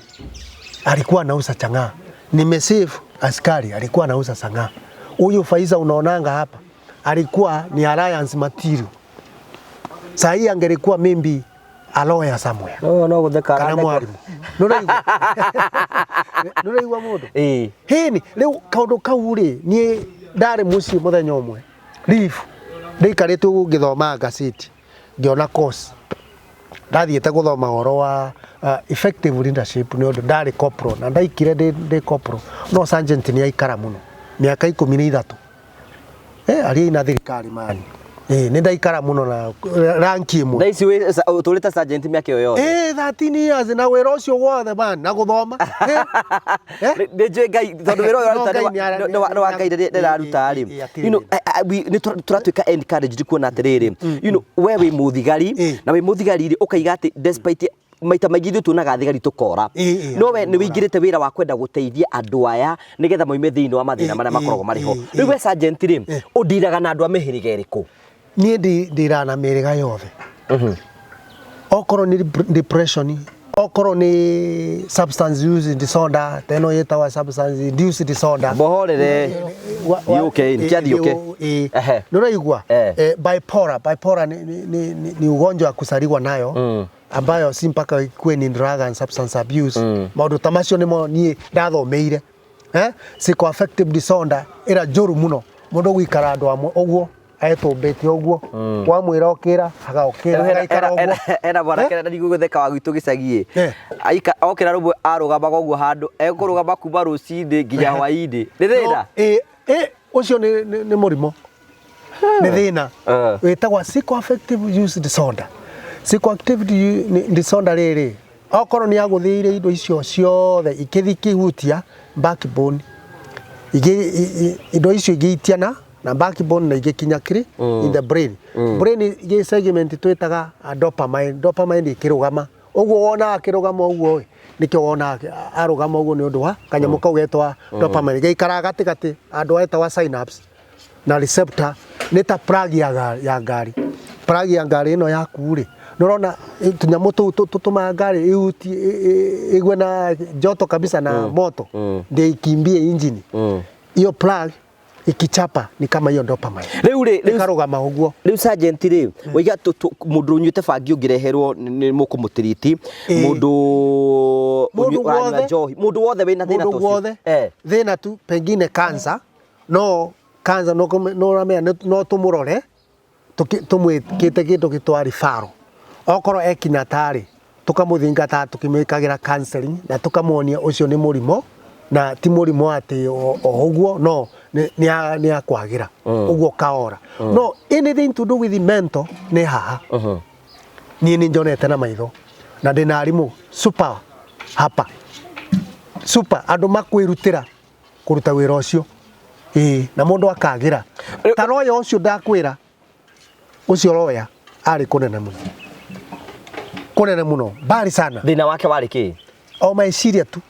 alikuwa anauza chang'aa, nimesave askari alikuwa anauza chang'aa. Huyu Faiza unaonanga hapa alikuwa ni Alliance material. Saa hii angelikuwa maybe a lawyer somewhere No no gũtheka kana mwalimu. Nũraigua? Nũraigua mũndũ? Ĩĩ. Hĩni rĩu kaũndũ kau rĩ, niĩ ndarĩ mũciĩ mũthenya ũmwe leave, ndĩikarĩte ũguo ngĩthoma ngacĩti, ngĩona course ndathiĩte gũthoma ũhoro wa effective leadership, nĩ ũndũ ndarĩ corporal na ndaikire ndĩ corporal, no sergeant nĩ aikara mũno mĩaka 13, arĩa ina thirikari mani, nĩ ndaikara mũno na ranki ĩmwe. Thaa ici ũtũrĩte sergeant mĩaka ĩyo yothe? Eh, 13 years na wĩra ũcio wothe man na gũthoma. Nĩ njũĩ Ngai, tondũ wĩra ũyũ No, ũraruta Ngai nĩ wa Ngai ndĩraruta rĩ. Nĩ tũratuĩka encouraged kuona atĩrĩrĩ, we wĩ mũthigari, na wĩ mũthigari rĩ, ũkaiga atĩ despite maita maingĩ ithuĩ tuonaga thigari tũkora, no we nĩ wĩingĩrĩte wĩra wa kwenda gũteithia andũ aya nĩgetha moime thĩinĩ wa mathĩna marĩa makoragwo marĩ ho. Rĩu we sergeant rĩ, ũndiraga na andũ a mĩhĩrĩga ĩrĩkũ? Niĩ ndiraga na mĩhĩrĩga yothe, okorwo nĩ depression, okorwo nĩ substance use disorder, ta ĩno ĩtagwo substance induced disorder. Bohorere. Yũke, kĩathi yũke. Nĩ ũraigua? Bipolar ni ugonjwa wa kuzaliwa nayo ambayo si mpaka ikuwe ni drug and substance abuse. Maũndũ ta macio nĩmo niĩ ndathomeire. Psychoaffective disorder ĩrĩa njũru mũno, mũndũ gũikara andũ amwe ũguo. Etũmbĩte ũguo, wamwĩra okĩra agaokĩra, agaikara ũguo. Ena mwanake na ndigũgũtheka wa gwitũ gĩcagi. Eh. Aika okĩra rũmwe arũgamaga ũguo handũ ekũrũgama kuma rũcinĩ nginya hwainĩ. Nĩ thĩna? No, ĩ ũcio nĩ mũrimũ, nĩ thĩna. Eh. Wĩtagwo psychoaffective use disorder. Psychoactive disorder rĩrĩ, okorwo nĩ agũthĩire indo icio ciothe ikĩthi ikĩhutia backbone, indo icio igĩitiana na backbone na igĩkinya kĩrĩ in the brain. Brain gĩ segment twĩtaga dopamine. Dopamine ĩkĩrũgama ũguo, wona akĩrũgama ũguo ĩ, nĩkĩo wona arũgama ũguo nĩ ũndũ wa kanyamũ kau getwa dopamine gaikaraga gatagatĩ andũ etagwa synapse na receptor. Nĩ ta plug ya ngari. Plug ya ngari ĩno yaku rĩ, nĩ ũrona tũnyamũ tũu tũtũmaga ngari ĩhutie ĩgwe na joto kabisa na moto ndio ikimbie engine. Hiyo plug ikichapa ni kama hiyo dopamine Rĩu rĩ, rĩu ĩkarũgama ũguo. Rĩu sergeant rĩ, waiga mũndũ ũnyuĩte bangi ũngĩreherwo nĩ mũkũmũtiriti? Ĩĩ. Mũndũ Mũndũ ũranyua wothe. njohi, mũndũ wothe wĩna thĩna Mũndũ ta ũcio? wothe. Eh. Thĩna tu pengine cancer, no cancer no ũramenya no tũmũrore tũmwĩkĩte kĩndũ gĩtwa referral. Okorwo ekinya tarĩ tũkamũthingata tũkĩmwĩkagĩra counseling na tũkamuonia ũcio nĩ mũrimũ na ti mũrimũ atĩ o ũguo no nĩ akwagĩra ũguo kaora. No anything to do with the mental nĩ haha. Niĩ nĩ njonete na maitho na ndĩna arimũ super hapa, super andũ makwĩrutĩra kũruta wĩra ũcio, ĩĩ, na mũndũ akagĩra ta roya ũcio ndakwĩra ũcio roya arĩ kũnene mũno, kũnene mũno, mbari sana. Thĩna wake warĩ kĩ? O meciria tu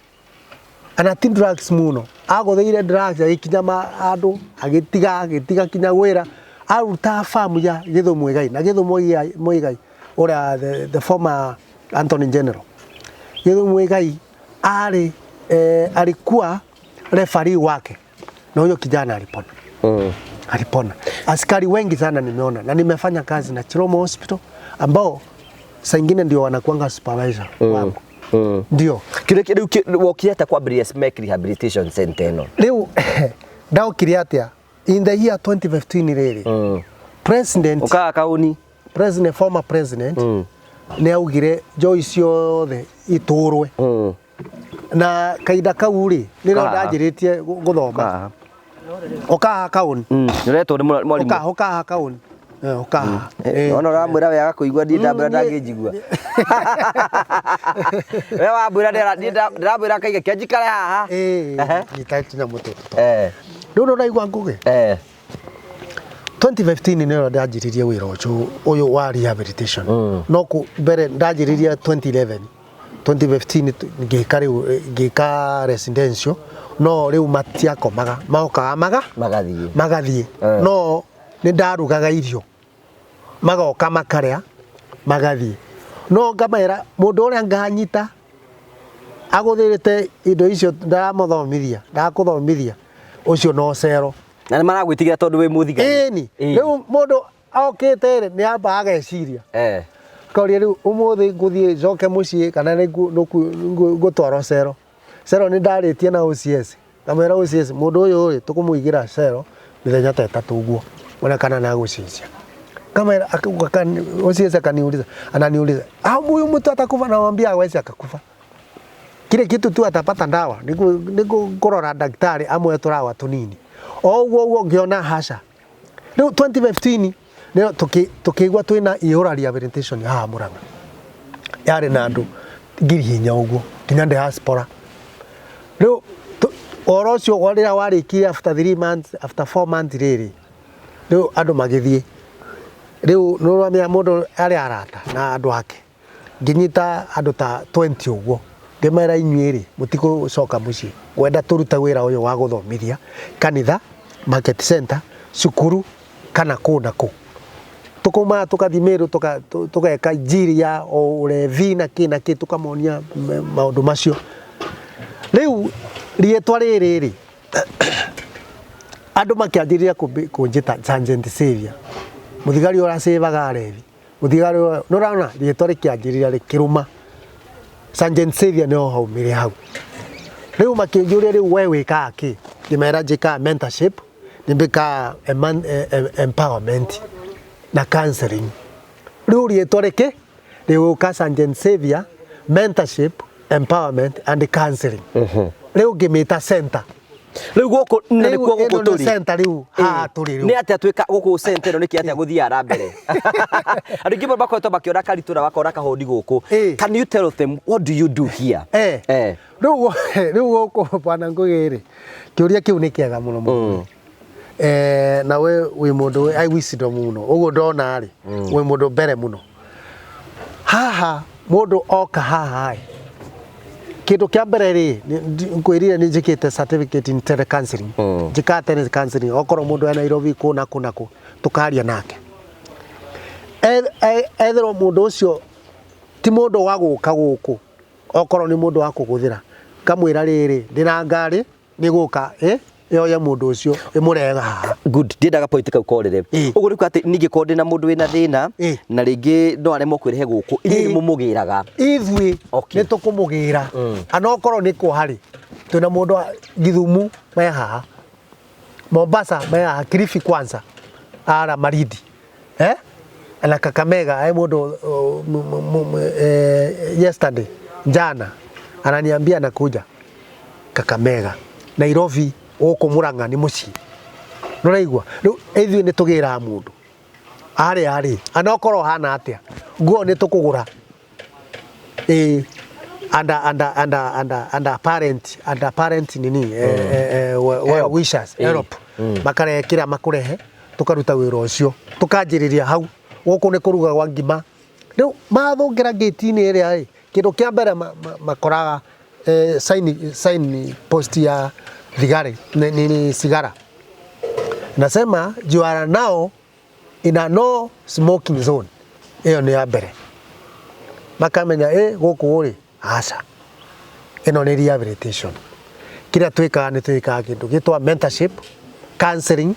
ana ti drugs muno. Agũthĩire drugs agĩkinya andũ agĩtiga kinya wĩra arutaga famu ya Gĩthũ Muigai na Gĩthũ Muigai ũrĩa the former Attorney General Gĩthũ Muigai arĩ alikuwa referee wake na huyo kijana alipona. Alipona. Askari wengi sana nimeona na nimefanya kazi na Chiromo Hospital ambao saa ingine ndio wanakuanga supervisor wangu. Ndio. Kĩrĩa rĩu wokire atĩa kwambĩrĩria SMEC Rehabilitation Center ĩno? Rĩu ndaokire atĩa? In the year 2015 rĩrĩ, president Ũkaga kaũni. President, former president nĩ augire njoi ciothe itũrwe na kahinda kau rĩ nĩrĩo Kahaha. ndanjĩrĩtie gũthoma. Kahaha. Ũkaha kaũni. Nĩũretwo nĩ mwarimũ. Ũkaha, ũkaha kaũni. Ũkaha. Ona ũramwĩra wega kũigua, niĩ ndamwĩra ndangĩnjigua. We wamwĩra niĩ ndĩramwĩra akaiga kĩa njikare haha. Ehe. Nyita tũnyamũ tũtũ. Rĩu nĩ ũraigua ngũgĩ. 2015 nĩrĩo ndanjĩrĩrie wĩra ũcio ũyũ wa rehabilitation. No kũ mbere ndanjĩrĩria 2011, 2015 ngĩka rĩu ngĩka residential, no rĩu matiakomaga, mokaga maga Magathiĩ. Magathiĩ. No nĩ ndarugaga irio magoka makarĩa magathiĩ, no ngamera mũndũ ũrĩa nganyita agũthĩrĩte indo icio ndaramũthomithia, ndakũthomithia ũcio no cero. Na nĩ maragwĩtigĩra tondũ wĩ mũthigari. Ĩni, rĩu mũndũ okĩte rĩ nĩ amba ageciria kauria rĩu ũmũthĩ ngũthiĩ njoke mũciĩ kana nĩ ngũtwarwo cero. Cero nĩ ndarĩtie na OCS, ngamwĩra OCS mũndũ ũyũ rĩ tũkũmũigĩra cero mĩthenya ta 3 ũguo ona kana na gũcenjia. Kama OCS akaniuliza, ananiuliza, ah, huyu mtu atakufa? Namwambia hawezi akakufa, kile kitu tu atapata ndawa nĩ kũrora daktari amwe tũrawa tũnini o ũguo ũguo ngĩona hasha. Rĩu 2015 nĩyo tũkĩigua twĩna ihũra rehabilitation haha Murang'a yarĩ na andũ 4,000 ũguo nginya diaspora. Rĩu ũhoro ũcio rĩrĩa warĩkire after 3 months, after 4 months rĩrĩ rĩu andũ magĩthiĩ. Rĩu nĩũramenya mũndũ arĩ arata na andũ ake, ngĩnyita andũ ta 20 ũguo ngĩmera inyuĩ rĩ mũtigũcoka mũciĩ, ngwenda tũrute wĩra ũyũ wa gũthomithia kanitha, market center, cukuru kana kũ na kũ. Tũkaumaga tũgathiĩ Meru tũgeka njiri ya ũrevi na kĩ na kĩ, tũkamonia maũndũ macio. Rĩu rĩtwa rĩrĩ rĩ andũ makĩanjĩrĩria kũnjĩta Sergeant Xavier, mũthigari ũrĩa acevaga arevi, mũthigari ũrĩa nĩũrona rĩtwa rĩkĩanjĩrĩria rĩkĩrũma. Sergeant Xavier nĩho haumire hau. Rĩu makĩnjũria rĩu we wĩkaga kĩ? Ngĩmera njĩkaga mentorship. Nĩ mbĩkaga empowerment na counseling. Rĩu rĩtwa rĩkĩ rĩgũka Sergeant Xavier mentorship, empowerment and counseling. Rĩu ngĩmĩta center. Rĩu gũkũ na Rĩu nĩkuo gũkũ ĩno nĩ tũrĩ. center rĩu haha tũrĩ Nĩ rĩu. atĩa twĩka gũkũ center ĩno? Nĩkĩ atĩa gũthiaga na mbere? Andũ aingĩ mũno makoretwo makĩona karitũra, makona kahũndi gũkũ. Can you tell them what do you do here? Rĩu gũkũ, bwana Ngũgĩ rĩ, kĩũria kĩu nĩ kĩega mũno mũno. Na we wĩ mũndũ wĩ wisdom mũno ũguo ndona rĩ, wĩ mũndũ mbere mũno haha. Mũndũ oka haha ĩ, kĩndũ kĩa mbere rĩ, ngwĩrire nĩ njĩkĩte certificate in telecounseling. Njĩkaga telecounseling okorwo mũndũ e Nairobi kũ na kũ na kũ, tũkaria nake. Etherwo mũndũ ũcio ti mũndũ wa gũka gũkũ, okorwo nĩ mũndũ wa kũgũthĩra, ngamwĩra rĩrĩ, ndĩna ngari nĩ gũka yoye mũndũ ũcio ĩmũrehe haha. Good, ndiendaga point kau korĩre. Ũguo nĩ kuga atĩ ningĩ korwo ndĩna mũndũ wĩna thĩna na rĩngĩ no aremwo kwĩrehe gũkũ, inyuĩ nĩ mũmũgĩraga? Ithuĩ nĩ tũkũmũgĩra. Anokorwo nĩ kũharĩ twĩna mũndũ wa Githumu me haha, Mombasa me haha, Kilifi kwanza ara Malindi na Kakamega ai mũndũ yesterday, jana ananiambia anakuja Kakamega, Nairobi, gũkũ Murang'a nĩ mũciĩ. Nĩũraigua? Rĩu ithuĩ nĩ tũgĩraga mũndũ arĩa arĩ anokorwo hana atĩa, nguo nĩ tũkũgũra ĩĩ under parent nini well Help. wishers help, makarehe kĩrĩa makũrehe, tũkaruta wĩra ũcio, tũkanjĩrĩria hau. Gũkũ nĩ kũrugagwa ngima. Rĩu mathũngĩra ngĩti-inĩ ĩrĩa ĩ, kĩndũ kĩa mbere makoraga sign post ya thigari ni sigara. Nasema you are now in a no smoking zone. Ĩyo nĩ ya mbere makamenya ĩ gũkũ rĩ, aca, ĩno nĩ rehabilitation. Kĩrĩa twĩkaga nĩ twĩkaga kĩndũ gĩtwa mentorship, counseling,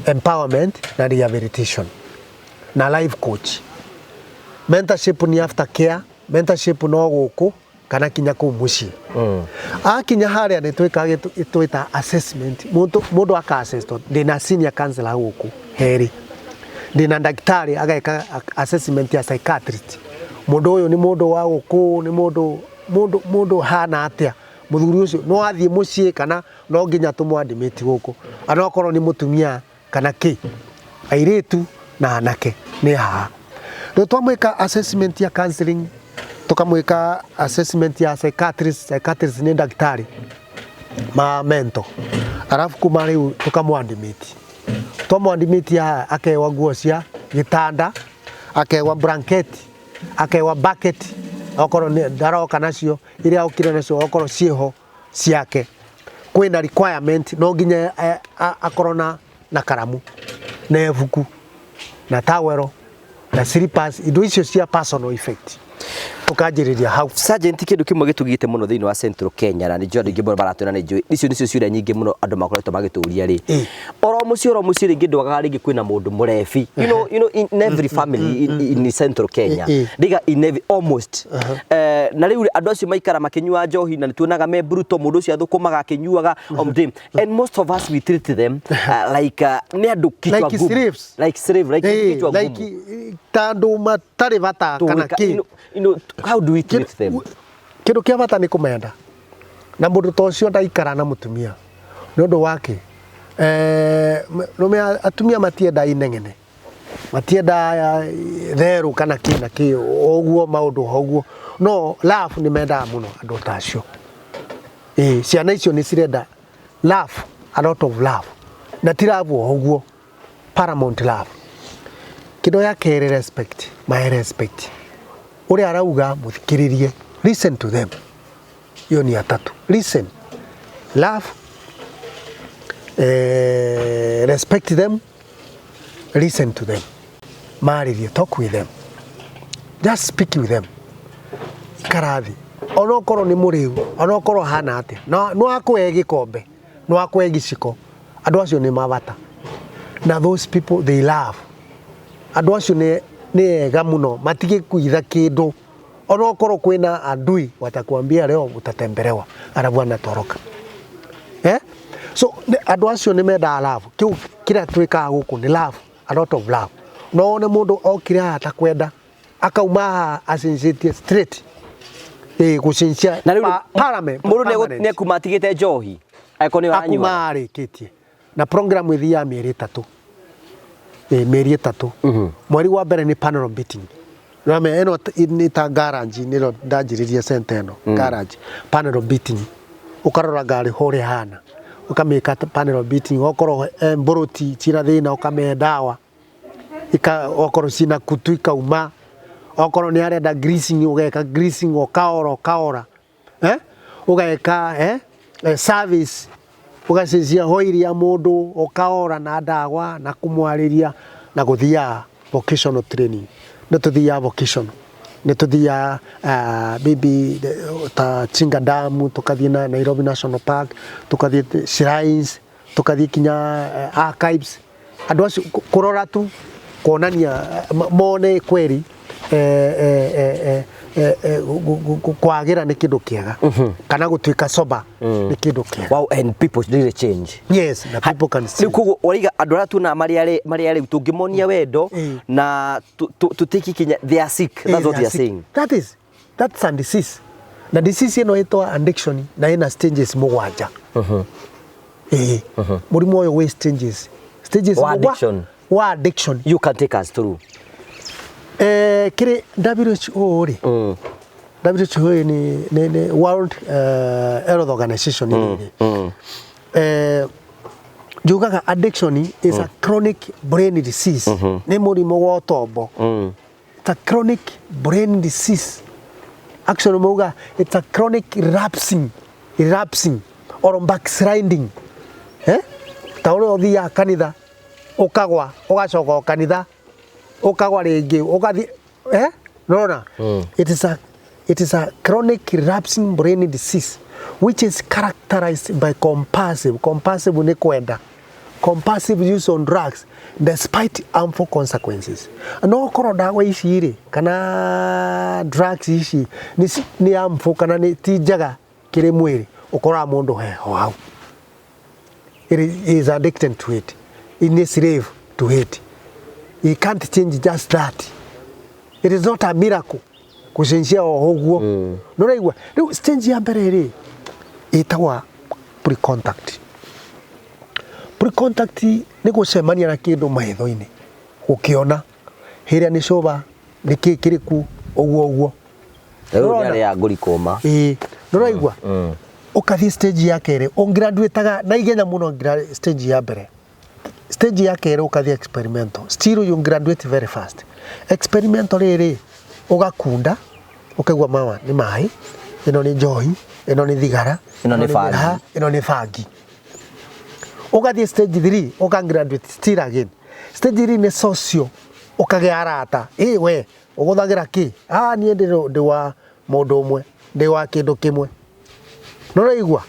empowerment na rehabilitation na life coach. Mentorship ni after care mentorship, no gũkũ kana kinya kũu mũciĩ. Akinya harĩa nĩ twĩkaga twĩta assessment. Mũndũ aka assess ndĩna senior counselor gũkũ herĩ, ndĩna ndagĩtarĩ ageka assessment ya psychiatrist. Mũndũ ũyũ nĩ mũndũ wa gũkũ, nĩ mũndũ hana atĩa, mũthuri ũcio no athiĩ mũciĩ kana no nginya tũmũ-admit gũkũ, anokorwo nĩ mũtumia kana kĩ, airĩtu na anake nĩ haha. Rĩu twamwĩka assessment ya counseling, tukamwĩka assessment ya psychiatrist. Psychiatrist nĩ ndagĩtarĩ ma mental. Arabu kuma rĩu tukamũ-admit. Twamũ-admit haha, akewa nguo cia gĩtanda, akewa blanketi, akewa bucket okorwo nĩ ndaroka nacio iria okire nacio, okorwo ciĩho ciake. Kwĩna requirement no nginya akorwo na karamu na ibuku na tawero na slippers, indo icio cia personal effect, tukanjĩrĩria hau. Sergeant, kĩndũ kĩmwe gĩtugĩte mũno thĩinĩ wa Central Kenya, na nĩ njũĩ andũ aingĩ mũno maratwĩra, nĩ njũĩ icio nĩcio ciũria nyingĩ mũno andũ makoretwo magĩtũria rĩ, oro mũciĩ rĩngĩ ndwagaga rĩngĩ kwĩna mũndũ mũrebi, in every family in Central Kenya. Ndiga in every almost. Na rĩu andũ acio maikara makĩnyua njohi na nĩtuonaga me brutal, mũndũ ũcio athũkũmaga akĩnyuaga o mũthĩ, and most of us, we treat them like nĩ andũ kichwa Like ngumu. slaves. Like slave, like kichwa like ngumu. Ta andũ matarĩ bata kana Tũgwĩka- kĩ. How do we treat them? Kĩndũ kĩa bata nĩ kũmenda, na mũndũ ta ũcio ndaikara na mũtumia nĩ ũndũ wake. Nũme atumia matienda inegene, matienda therũ kana kĩ na kĩ ũguo, maũndũ ũguo, no love nĩ mendaga mũno andũ ta acio. Ĩĩ, ciana icio nĩ cirenda love, a lot of love, na ti love o ũguo, paramount love. Kĩndũ ya kerĩ, respect, my respect ũrĩa arauga mũthikĩrĩrie, listen to them. Hiyo ni ya tatu: listen, love, respect them, listen to them, marĩrie, talk with them, just speak with them. Ikara thĩ, onokorwo nĩ mũrĩu, onokorwo hana atĩa, no akũhe gĩkombe, no akũhe gĩciko. Andũ acio nĩ mabata, na those people, they love. Andũ acio nĩ ega mũno, matigĩkuitha kĩndũ. Onokorwo kwĩna adui, watakuambia leo utatembelewa, alafu anatoroka. So andũ acio nĩ mendaga love. Kĩu kĩrĩa twĩkaga gũkũ nĩ love, a lot of love. No wone mũndũ okire haha ta kwenda, akauma haha acenjetie straight. Ĩĩ, gũcenjia Na rĩu mũndũ mũndũ nĩ ekuma atigĩte njohi angĩkorwo nĩ akuma ũranyua. arĩkĩtie na program ĩthiaga mĩeri 3. Ĩĩ, mĩeri 3. Mweri wa mbere nĩ panel beating. Rame ĩno nĩ ta garage, nĩro ndanjĩrĩria center ĩno, garage panel beating. Ũkarora ngari ũrĩa ĩhana, ũkamĩka panel beating, okorwo mburoti cina thĩna ũkamĩhe ndawa, okorwo cina kutu ikauma, okorwo nĩ arenda greasing ũgeka greasing, ũkaora ũkaora, ũgeka service, ũgacenjia oil ya mũndũ, ũkaora na ndawa na kũmwarĩria na gũthiaga vocational training. Nĩ tũthiaga vocational, nĩ tũthiaga maybe ta Chinga Dam, tũkathiĩ na Nairobi National Park, tũkathiĩ shrines, tũkathiĩ kinya archives. Andũ acio kũrora tu, kuonania mone kweri kwagĩra nĩ kĩndũ kĩega, kana gũtuĩka sober nĩ kĩndũ kĩega. Wow, and people really change. Yes, na people can see. Rĩu koguo ũraiga andũ arĩa tuonaga marĩ arĩu tũngĩmonia wendo na tũtĩki kinya they are sick, that's what They you are sick. saying. That's a disease, na disease ĩno ĩtwa addiction, na ĩna stages 7. Ĩĩ, mũrimũ ũyũ wĩ stages Wa addiction. Wa addiction. You can take us through. Kĩrĩ WHO rĩ, WHO nĩ World Health Organization rĩ, njugaga addiction is a chronic brain disease, nĩ mũrimũ wa ũtombo. It's a chronic brain disease. Actually mauga it's a chronic relapsing or backsliding. Ta ũrĩa ũthiaga kanitha ũkagwa, ũgacoka o kanitha ũkagwa rĩngĩ, ũgathiĩ, nona. It is a chronic relapsing brain disease which is characterized by compulsive, nĩ kwenda, compulsive use on drugs despite harmful consequences. No korwo ndawa ici rĩ, kana drugs ici nĩ harmful kana nĩ ti njega kĩrĩ mwĩrĩ, ũkoraga mũndũ heho hau. He is addicted to it. He is slave to it. He can't change just that. It is not a miracle gũcenjia o ũguo. Nĩũraigua? Rĩu stage ya mbere rĩ, ĩtagwa pre-contact. Pre-contact nĩ gũcemania na kĩndũ maitho-inĩ, ũkĩona hĩrĩa nĩ cuba, nĩ kĩ kĩrĩku, ũguo ũguo. Rĩu nĩ Ũrona? arĩa ngũri kũma. Ĩĩ, nĩũraigua? Ũkathiĩ stage ya kerĩ, ũngraduĩtaga na ihenya mũno stage ya mbere. Stage ya kerĩ ũkathiĩ experimental. Still you graduate very fast. Experimental rĩrĩ, ũgakunda, ũkaigua mawa nĩ maĩ, ĩno nĩ njohi, ĩno nĩ thigara, Ĩno nĩ bangi. mĩraha, ĩno nĩ bangi. Ũgathiĩ stage 3, ũka graduate still again. Stage 3 nĩ social, ũkagĩa arata. Ĩ we, ũgũthagĩra kĩ? Ah, niĩ ndĩ wa mũndũ ũmwe, ndĩ wa kĩndũ kĩmwe. Nĩũraigua?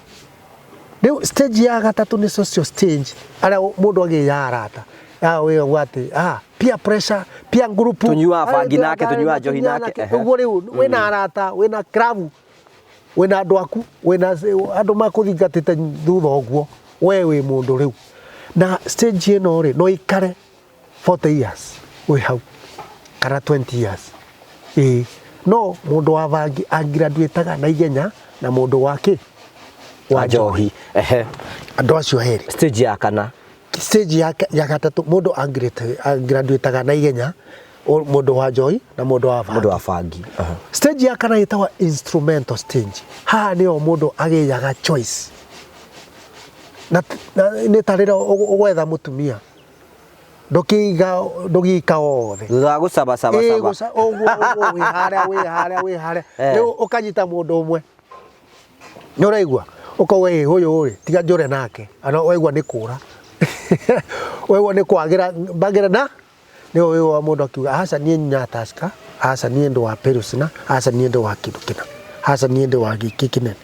Rĩu stage ya gatatũ nĩ social stage, arĩa mũndũ agĩaga arata. Ah, we ũguo atĩ, peer pressure, peer group. Tũnyuaga bangi nake, tũnyuaga njohi nake, ehe. Ũguo rĩu wĩna arata, wĩna club, wĩna andũ aku, wĩna andũ makũthingatĩte thutha ũguo, we wĩ mũndũ rĩu. Na stage ĩno rĩ, no ĩikare 40 years wĩ hau, kana 20 years. Ĩĩ, no mũndũ wa bangi angraduĩtaga na ihenya na mũndũ wa kĩ? Wa njohi. Ehe. Andũ acio erĩ. Stage ya kana. Stage ya gatatũ mũndũ angraduĩtaga na ihenya, mũndũ wa njohi na mũndũ wa bangi. Mũndũ wa bangi. Stage ya kana ĩtagwo instrumental stage. Haha nĩho mũndũ agĩaga choice. Na nĩ ta rĩrĩa ũgwetha mũtumia, ndũgĩika wothe. Thutha wa gũcaba caba Ĩĩ, caba. ũguo, ũguo, wĩ harĩa, wĩ harĩa, wĩ harĩa. Rĩu ũkanyita mũndũ ũmwe. Nĩ ũraigua? Ũkauga, ĩ, ũyũ rĩ, tiga njũre nake. Ana waigua nĩ kũra. Waigua nĩ kwagĩra, mbagĩra na nĩ ũyũ wa mũndũ akiuga, aca niĩ nyuaga Tusker, aca niĩ ndĩ wa Pilsner, aca niĩ ndĩ wa kĩndũ kĩna, aca niĩ ndĩ wa gĩkĩ kĩnene.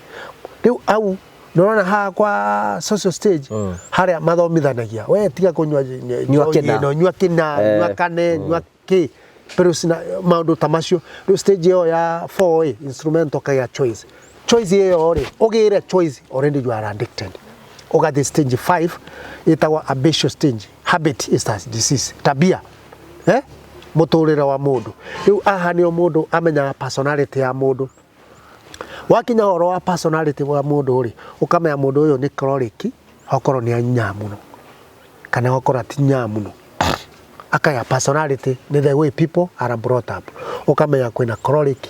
Rĩu au nĩũrona haha kwa social stage, harĩa mathomithanagia, we tiga kũnyua Nyua kĩna. ĩno, nyua kĩna, nyua kane, nyua kĩ, Pilsner, maũndũ ta macio. Rĩu stage ĩyo ya 4 ĩ, instrumental kagĩa choice. Choice ĩyo rĩ, ũgĩre choice, already you are addicted. Ũgathiĩ stage 5 ĩtagwo habitual stage. Habit is a disease, tabia, eh? Mũtũrĩre wa mũndũ rĩu aha nĩo mũndũ amenyaga personality ya mũndũ. Wakinya ũhoro wa personality wa mũndũ rĩ, ũkamenya mũndũ ũyũ nĩ choleric, okorwo nĩ anyaga mũno kana okorwo atinyaga mũno. Akaya personality nĩ the way people are brought up. Ũkamenya kwĩna choleric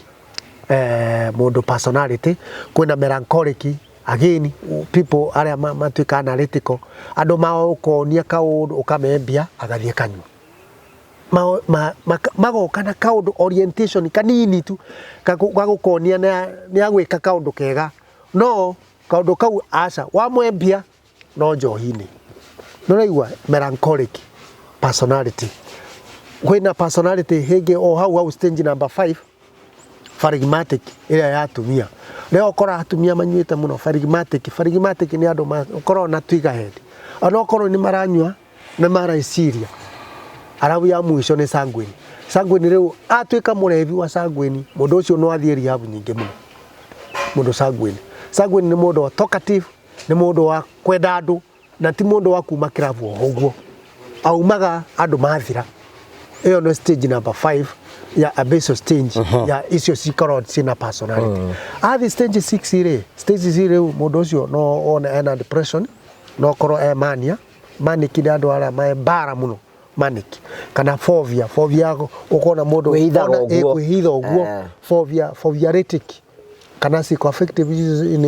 mũndũ personality, kwĩna melancholic, again people arĩa matuĩka analytical, andũ maũkonia kaũndũ ũkamembia agathiĩ kanyua. Magoka na kaũndũ orientation kanini tu gagũkonia nĩ agwĩka kaũndũ kega, no kaũndũ kau aca wamwembia no njohi-inĩ. Nĩũraigua melancholic personality. Kwĩna personality hĩngĩ o hau hau stage number 5, phlegmatic, ĩrĩa ya atumia. Rĩrĩa ũkora atumia manyuĩte mũno phlegmatic. Phlegmatic nĩ andũ makoragwo na twiga head, ona okorwo nĩ maranyua nĩ mareciria. Arabu ya mũico nĩ sanguine. Sanguine rĩu atuĩka mũrebi wa sanguine, mũndũ ũcio no athiĩ rehab nyingĩ mũno. Mũndũ sanguine, sanguine nĩ mũndũ wa talkative, nĩ mũndũ wa kwenda andũ, na ti mũndũ wa kuma kĩrabu o ũguo, aumaga andũ mathira. Ĩyo nĩ stage number 5 ya abyssal stage ya icio cikoragwo ciĩna personality. Athi stage 6 rĩ, stage 6 rĩu mũndũ ũcio no one ena depression, no korwo e mania. Manic nĩ andũ arĩa me mbara mũno, manic kana phobia. Phobia ũkona mũndũ Kwĩhithaga ũguo. Kwĩhitha ũguo. Phobia, phobiaretic kana psychoaffective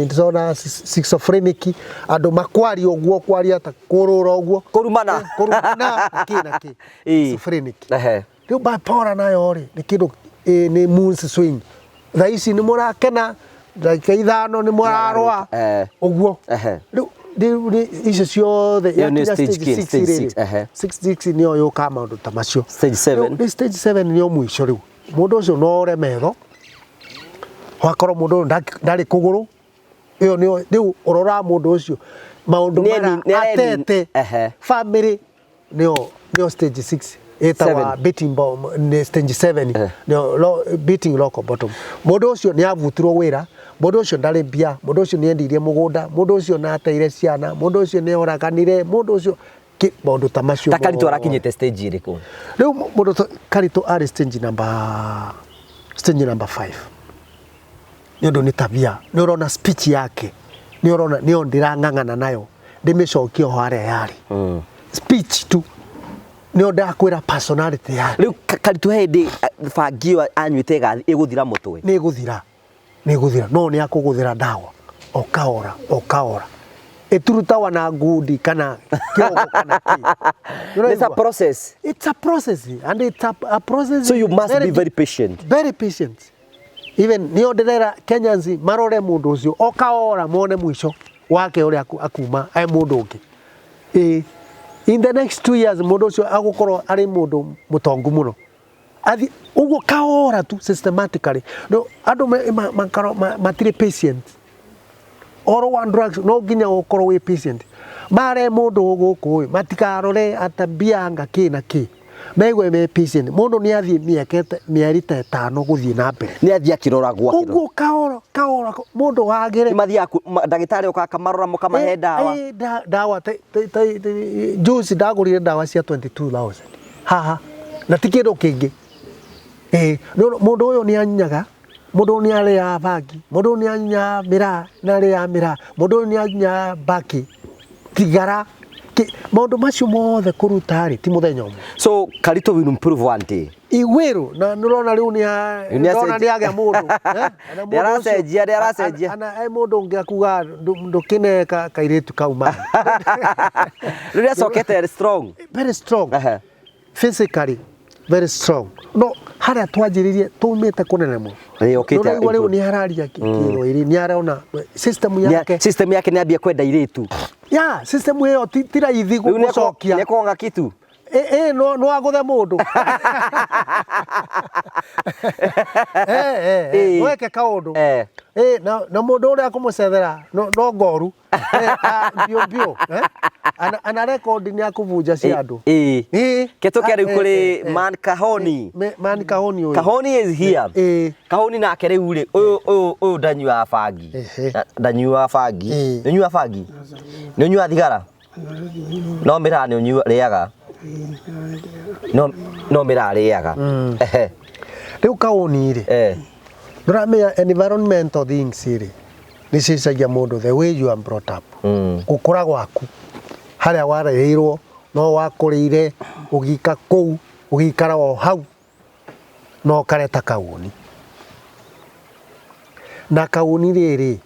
disorder, schizophrenic, andũ makwaria ũguo, kwaria ta kũrũra ũguo. Kũrumana. Kũrumana kĩ na kĩ. Schizophrenic. Rĩu bipolar nayo rĩ nĩ kĩndũ nĩ mood swing. Thaa ici nĩ mũrakena, ndagĩka 5 nĩ mũrarũa. Ũguo. Rĩu icio ciothe Ĩyo nĩ yakinya stage stage kĩ? 6 Stage rĩ, 6, ehe. 6 6 nĩyo yũkaga maũndũ ta macio. Stage 7. Rĩu stage 7 nĩyo mũico. Rĩu mũndũ ũcio no ore metho, wakorwo mũndũ ũyũ ndarĩ kũgũrũ. Ĩyo nĩyo rĩu ũroraga mũndũ ũcio maũndũ mara atete family, nĩyo stage 6 ĩtagwa Seven. beating bomb, nĩ stage 7. Nĩyo beating rock bottom. Mũndũ ũcio nĩ abutirwo wĩra, mũndũ ũcio ndarĩ mbia, mũndũ ũcio nĩ endirie mũgũnda, mũndũ ũcio nĩ ateire ciana, mũndũ ũcio nĩ oraganire, mũndũ ũcio maũndũ ta macio Ta Karitũ mothe. Arakinyĩte stage ĩrĩkũ? Rĩu mũndũ Karitũ arĩ stage number 5, nĩ ũndũ nĩ tabia, nĩ ũrona speech yake, nĩ ũrona nĩyo ndĩrang'ang'ana nayo ndĩmĩcokie o harĩa yarĩ. Speech tu nĩyo ndakwĩra personality yake. Rĩu Karitũ he hĩndĩ bangi ĩyo anyuĩte ĩgũthira mũtwe. Nĩ ĩgũthira, nĩ ĩgũthira, no nĩ akũgũthĩra ndawa o kahora o kahora, ĩturutawa na ngundi kana kĩongo kana kĩ. It's a process. It's a process, and it's a process. So you must be very patient. Very patient. Even nĩo ndĩrera Kenyans marore mũndũ ũcio o kahora, mone mũico wake ũrĩa akuma e mũndũ ũngĩ. Ĩ in the next 2 years mũndũ ũcio agũkorwo arĩ mũndũ mũtongu mũno, athi ũguo kahora tu, systematically. No andũ makorwo matirĩ patient oro wa drugs. No nginya ũkorwo wĩ patient. Mare mũndũ gũkũ ĩ matikarore atabia anga kĩ na kĩ, megue me patient. Mũndũ nĩ athiĩ mĩaka mĩeri ta 5 gũthiĩ na mbere. Nĩ athiĩ akĩroragwo. Ũguo kahora kahora mũndũ wagĩre. Nĩ mathiaga ndagĩtarĩ oka akamarora, mũkamahe ndawa. Ndawa juice ndagũrire ndawa cia 22,000 haha na ti kĩndũ kĩngĩ. Mũndũ ũyũ nĩ anyaga, mũndũ ũyũ nĩ arĩaga bangi, mũndũ ũyũ nĩ anyaga mĩraa, nĩ arĩaga mĩraa, mũndũ ũyũ nĩ anyaga mbakĩ, thigara, maũndũ macio mothe kũruta rĩ ti mũthenya ũmwe. So Karitũ will improve one day. Igwĩrũ na nĩũrona rĩu nĩ Rĩu nĩ ndona nĩ agĩa mũndũ. Eh? Na mũndũ ũcio- Nĩaracenjia, nĩaracenjia. Ana e mũndũ ũngĩ akuga ndũkĩne kairĩtu kau ma. Rĩu nĩ acokete strong. Very strong. Physically very strong, no harĩa twanjĩrĩrie tumĩte kũnene mũno. Ĩ, okĩte Nĩũraigua rĩu nĩ araria Kĩthwaĩri, nĩ arona system yake. System yake nĩ ambia kwenda irĩtu. Ya system ĩyo ti raithi Rĩu gũcokia. Nĩ kuonga kitu. Ĩ no agũthe mũndũ. Ĩ. No eke kaũndũ. Na mũndũ ũrĩa akũmũcethera no ngoru. Mbio mbio. Ana rekondi nĩ akũbunja cia andũ. Ketũke rĩu kũrĩ man Kahoni. Man Kahoni ũyũ. Kahoni is here. Kahoni nake rĩu rĩ, ũyũ ndanyuaga bangi. Ndanyuaga bangi. Nĩ ũnyuaga bangi? Nĩ ũnyuaga thigara? No mĩraa nĩ ũrĩaga? No mĩraa arĩaga. Rĩu Kahoni rĩ, ndũramenya environmental things rĩ, nĩ cicagia mũndũ the way you are brought up. Gũkũra gwaku harĩa warereirwo no wakũrĩire ũgĩika kũu ũgĩikara o hau no ũkareta Kahoni. Na Kahoni rĩrĩ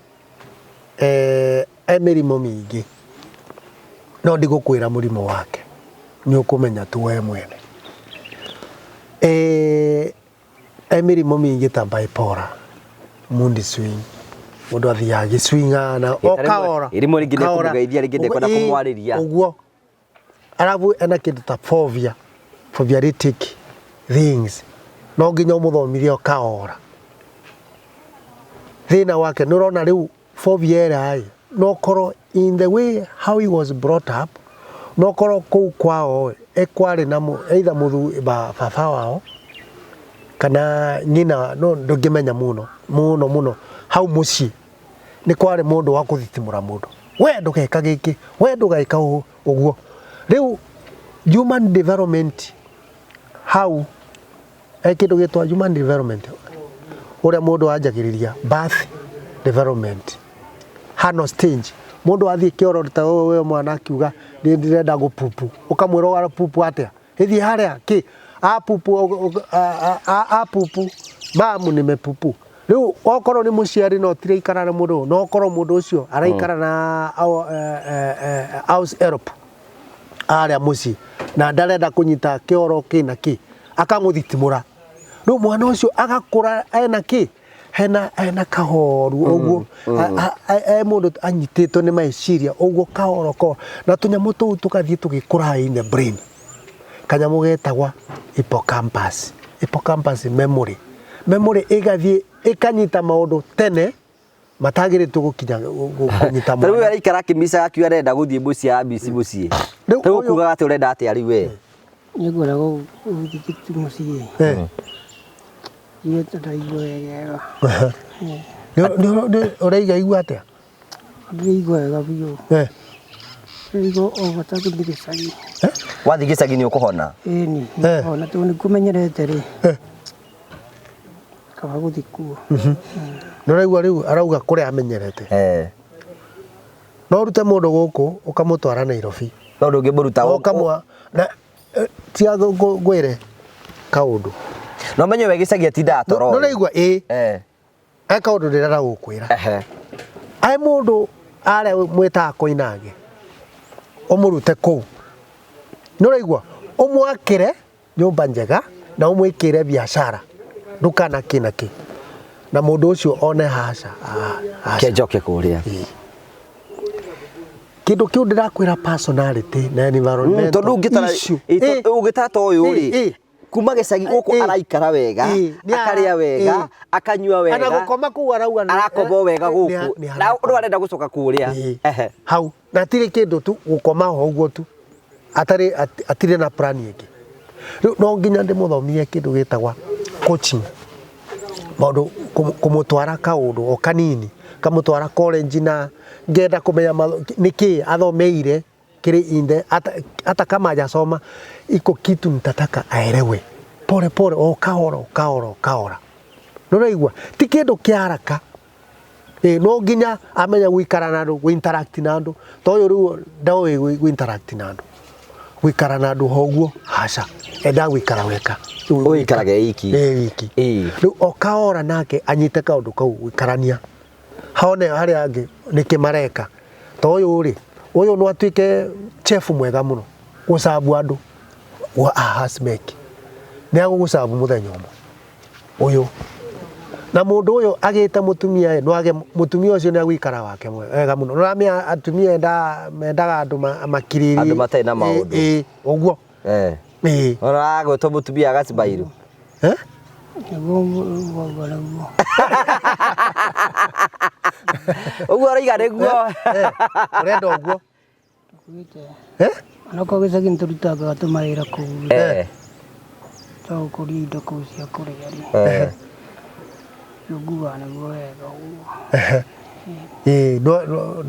e mĩrimũ mĩingĩ no ndigũkwĩra mũrimũ wake nĩ ũkũmenya tu we mwene. E mĩrimũ mĩingĩ ta bipolar, mood swing, mũndũ athiaga agĩcwinga na o kahora. Rĩmwe rĩngĩ nĩ kũmũgeithia rĩngĩ ndekwenda kũmwarĩria. Ũguo. Arabu ena kĩndũ ta phobia, phobiatic things. No nginya ũmũthomithie o kahora. Thĩna wake nĩ ũrona rĩu phobia ĩrĩa ĩ, no korwo in the way how he was brought up, no korwo kũu kwao ĩ kwarĩ na either mũthuri baba wao kana nyina, no ndũngĩmenya mũno mũno mũno hau mũciĩ nĩ kwarĩ mũndũ wa kũthitimũra mũndũ, we ndũgeka gĩkĩ, we ndũgeka ũguo. Rĩu human development hau he kĩndũ gĩtwa human development ũrĩa mũndũ anjagĩrĩria birth development hano stage mũndũ athiĩ kĩoro ta ũyũ mwana akiuga ndĩrenda gũpupu, ũkamwĩra ũrapupu atĩa, ĩthiĩ harĩa kĩ apupu apupu mamu nimepupu. Rĩu okorwo nĩ mũciari no tire ikara na mũndũ, no okorwo mũndũ ũcio araikara na house help arĩa mũciĩ na ndarenda kũnyita kĩoro kĩ na kĩ, akamũthitimũra. Rĩu mwana ũcio agakũra ena kĩ, hena kahoru ũguo, e mũndũ anyitĩtwo nĩ meciria ũguo kahoro ko, na tũnyamũ tũu tũgathiĩ tũgĩkũraga in the brain. Kanyamũ getagwa hippocampus, hippocampus memory, memory ĩgathiĩ ĩkanyita maũndũ tene matagĩrĩtwo gũkinya kũnyita mwana. Rĩu araikara akĩmicaga akiuga arenda gũthiĩ mũciĩ amici mũciĩ. Rĩu ũkugaga atĩ ũrenda atĩa rĩu we? Nĩngwenda gũthiĩ mũciĩ. Njigue ta ndaigua wega. Ũraiga igua atĩa? Ndĩraigua wega biũ. Ndĩraigua o bata gũthiĩ gĩcagi. Wathiĩ gĩcagi nĩ ũkũhona? Ĩni, nĩngũhona tondũ nĩkũmenyerete rĩ. Kaba gũthiĩ kuo. Nĩũraigua rĩu arauga kũrĩa amenyerete. No ũrute mũndũ gũkũ ũkamũtwara Nairobi. No ndũngĩmũruta ũkamwa na tia ngwĩre kaũndũ. No menye we gĩcagi atindaga toro. Nĩũraigua ĩ. He kaũndũ ndĩrenda gũkwĩra. Ai mũndũ arĩa mwĩtaga Koinange ũmũrute kũu. Nĩũraigua ũmwakĩre nyũmba njega na ũmwĩkĩre biacara ndukana kĩ na kĩ na mũndũ ũcio one haca. Kenjoke kũrĩa. Kĩndũ kĩu ndĩrakwĩra personality na environment. Tondũ ũngĩtara ta ũyũ rĩ, kuma gĩcagi gũkũ araikara wega, akarĩa wega, akanyua wega. Ana gũkoma kũu arauga arakoma wega gũkũ. Na ũndũ arenda gũcoka kũrĩa. Hau na tirĩ kĩndũ tu gũkoma ho ũguo tu. Atirĩ na plan ĩngĩ. Rĩu no nginya ndĩmũthomithie kĩndũ gĩtagwa coaching. Maũndũ kũmũtwara kaũndũ o kanini, kamũtwara college na ngenda kũmenya nĩkĩ athomeire kĩrĩ inde hata kama hajasoma iko kitu nitataka aelewe pole pole o kahora o kahora o kahora. Nĩũraigua ti kĩndũ kĩa haraka. No nginya amenye gũikara na andũ, gũ-interact na andũ. Ta ũyũ rĩu ndoĩ gũ-interact na andũ, gũikara na andũ ho ũguo haca, endaga gũikara weka. Ũikarage wiki. Wiki. Rĩu o kahora nake anyite kaũndũ kau gũikarania, hone harĩa angĩ nĩkĩ mareka. Ta ũyũ rĩ, ũyũ no atuĩke chef mwega mũno gũcabu andũ wa hasmeki, nĩ agũgũcabu mũthenya ũmwe ũyũ. Na mũndũ ũyũ agĩte mũtumia no age mũtumia ũcio nĩ agũikara wake wega mũno. Nĩũramenya atumia mendaga andũ makirĩrĩrie. Andũ matarĩ na maũndũ. Ũguo. Ona agwĩtwo mũtumia agacibairu. Nĩguo wauga nĩguo. Ũguo ũroiga nĩguo. Ũrenda ũguo? Tũkuĩte. Eh? Onokorwo gĩcagi nĩtũrutaga tũmawĩra kũu. Twa gũkũria indo kũu cia kũrĩa rĩ. Rĩu ngugaga nĩguo wega ũguo. Ĩĩ,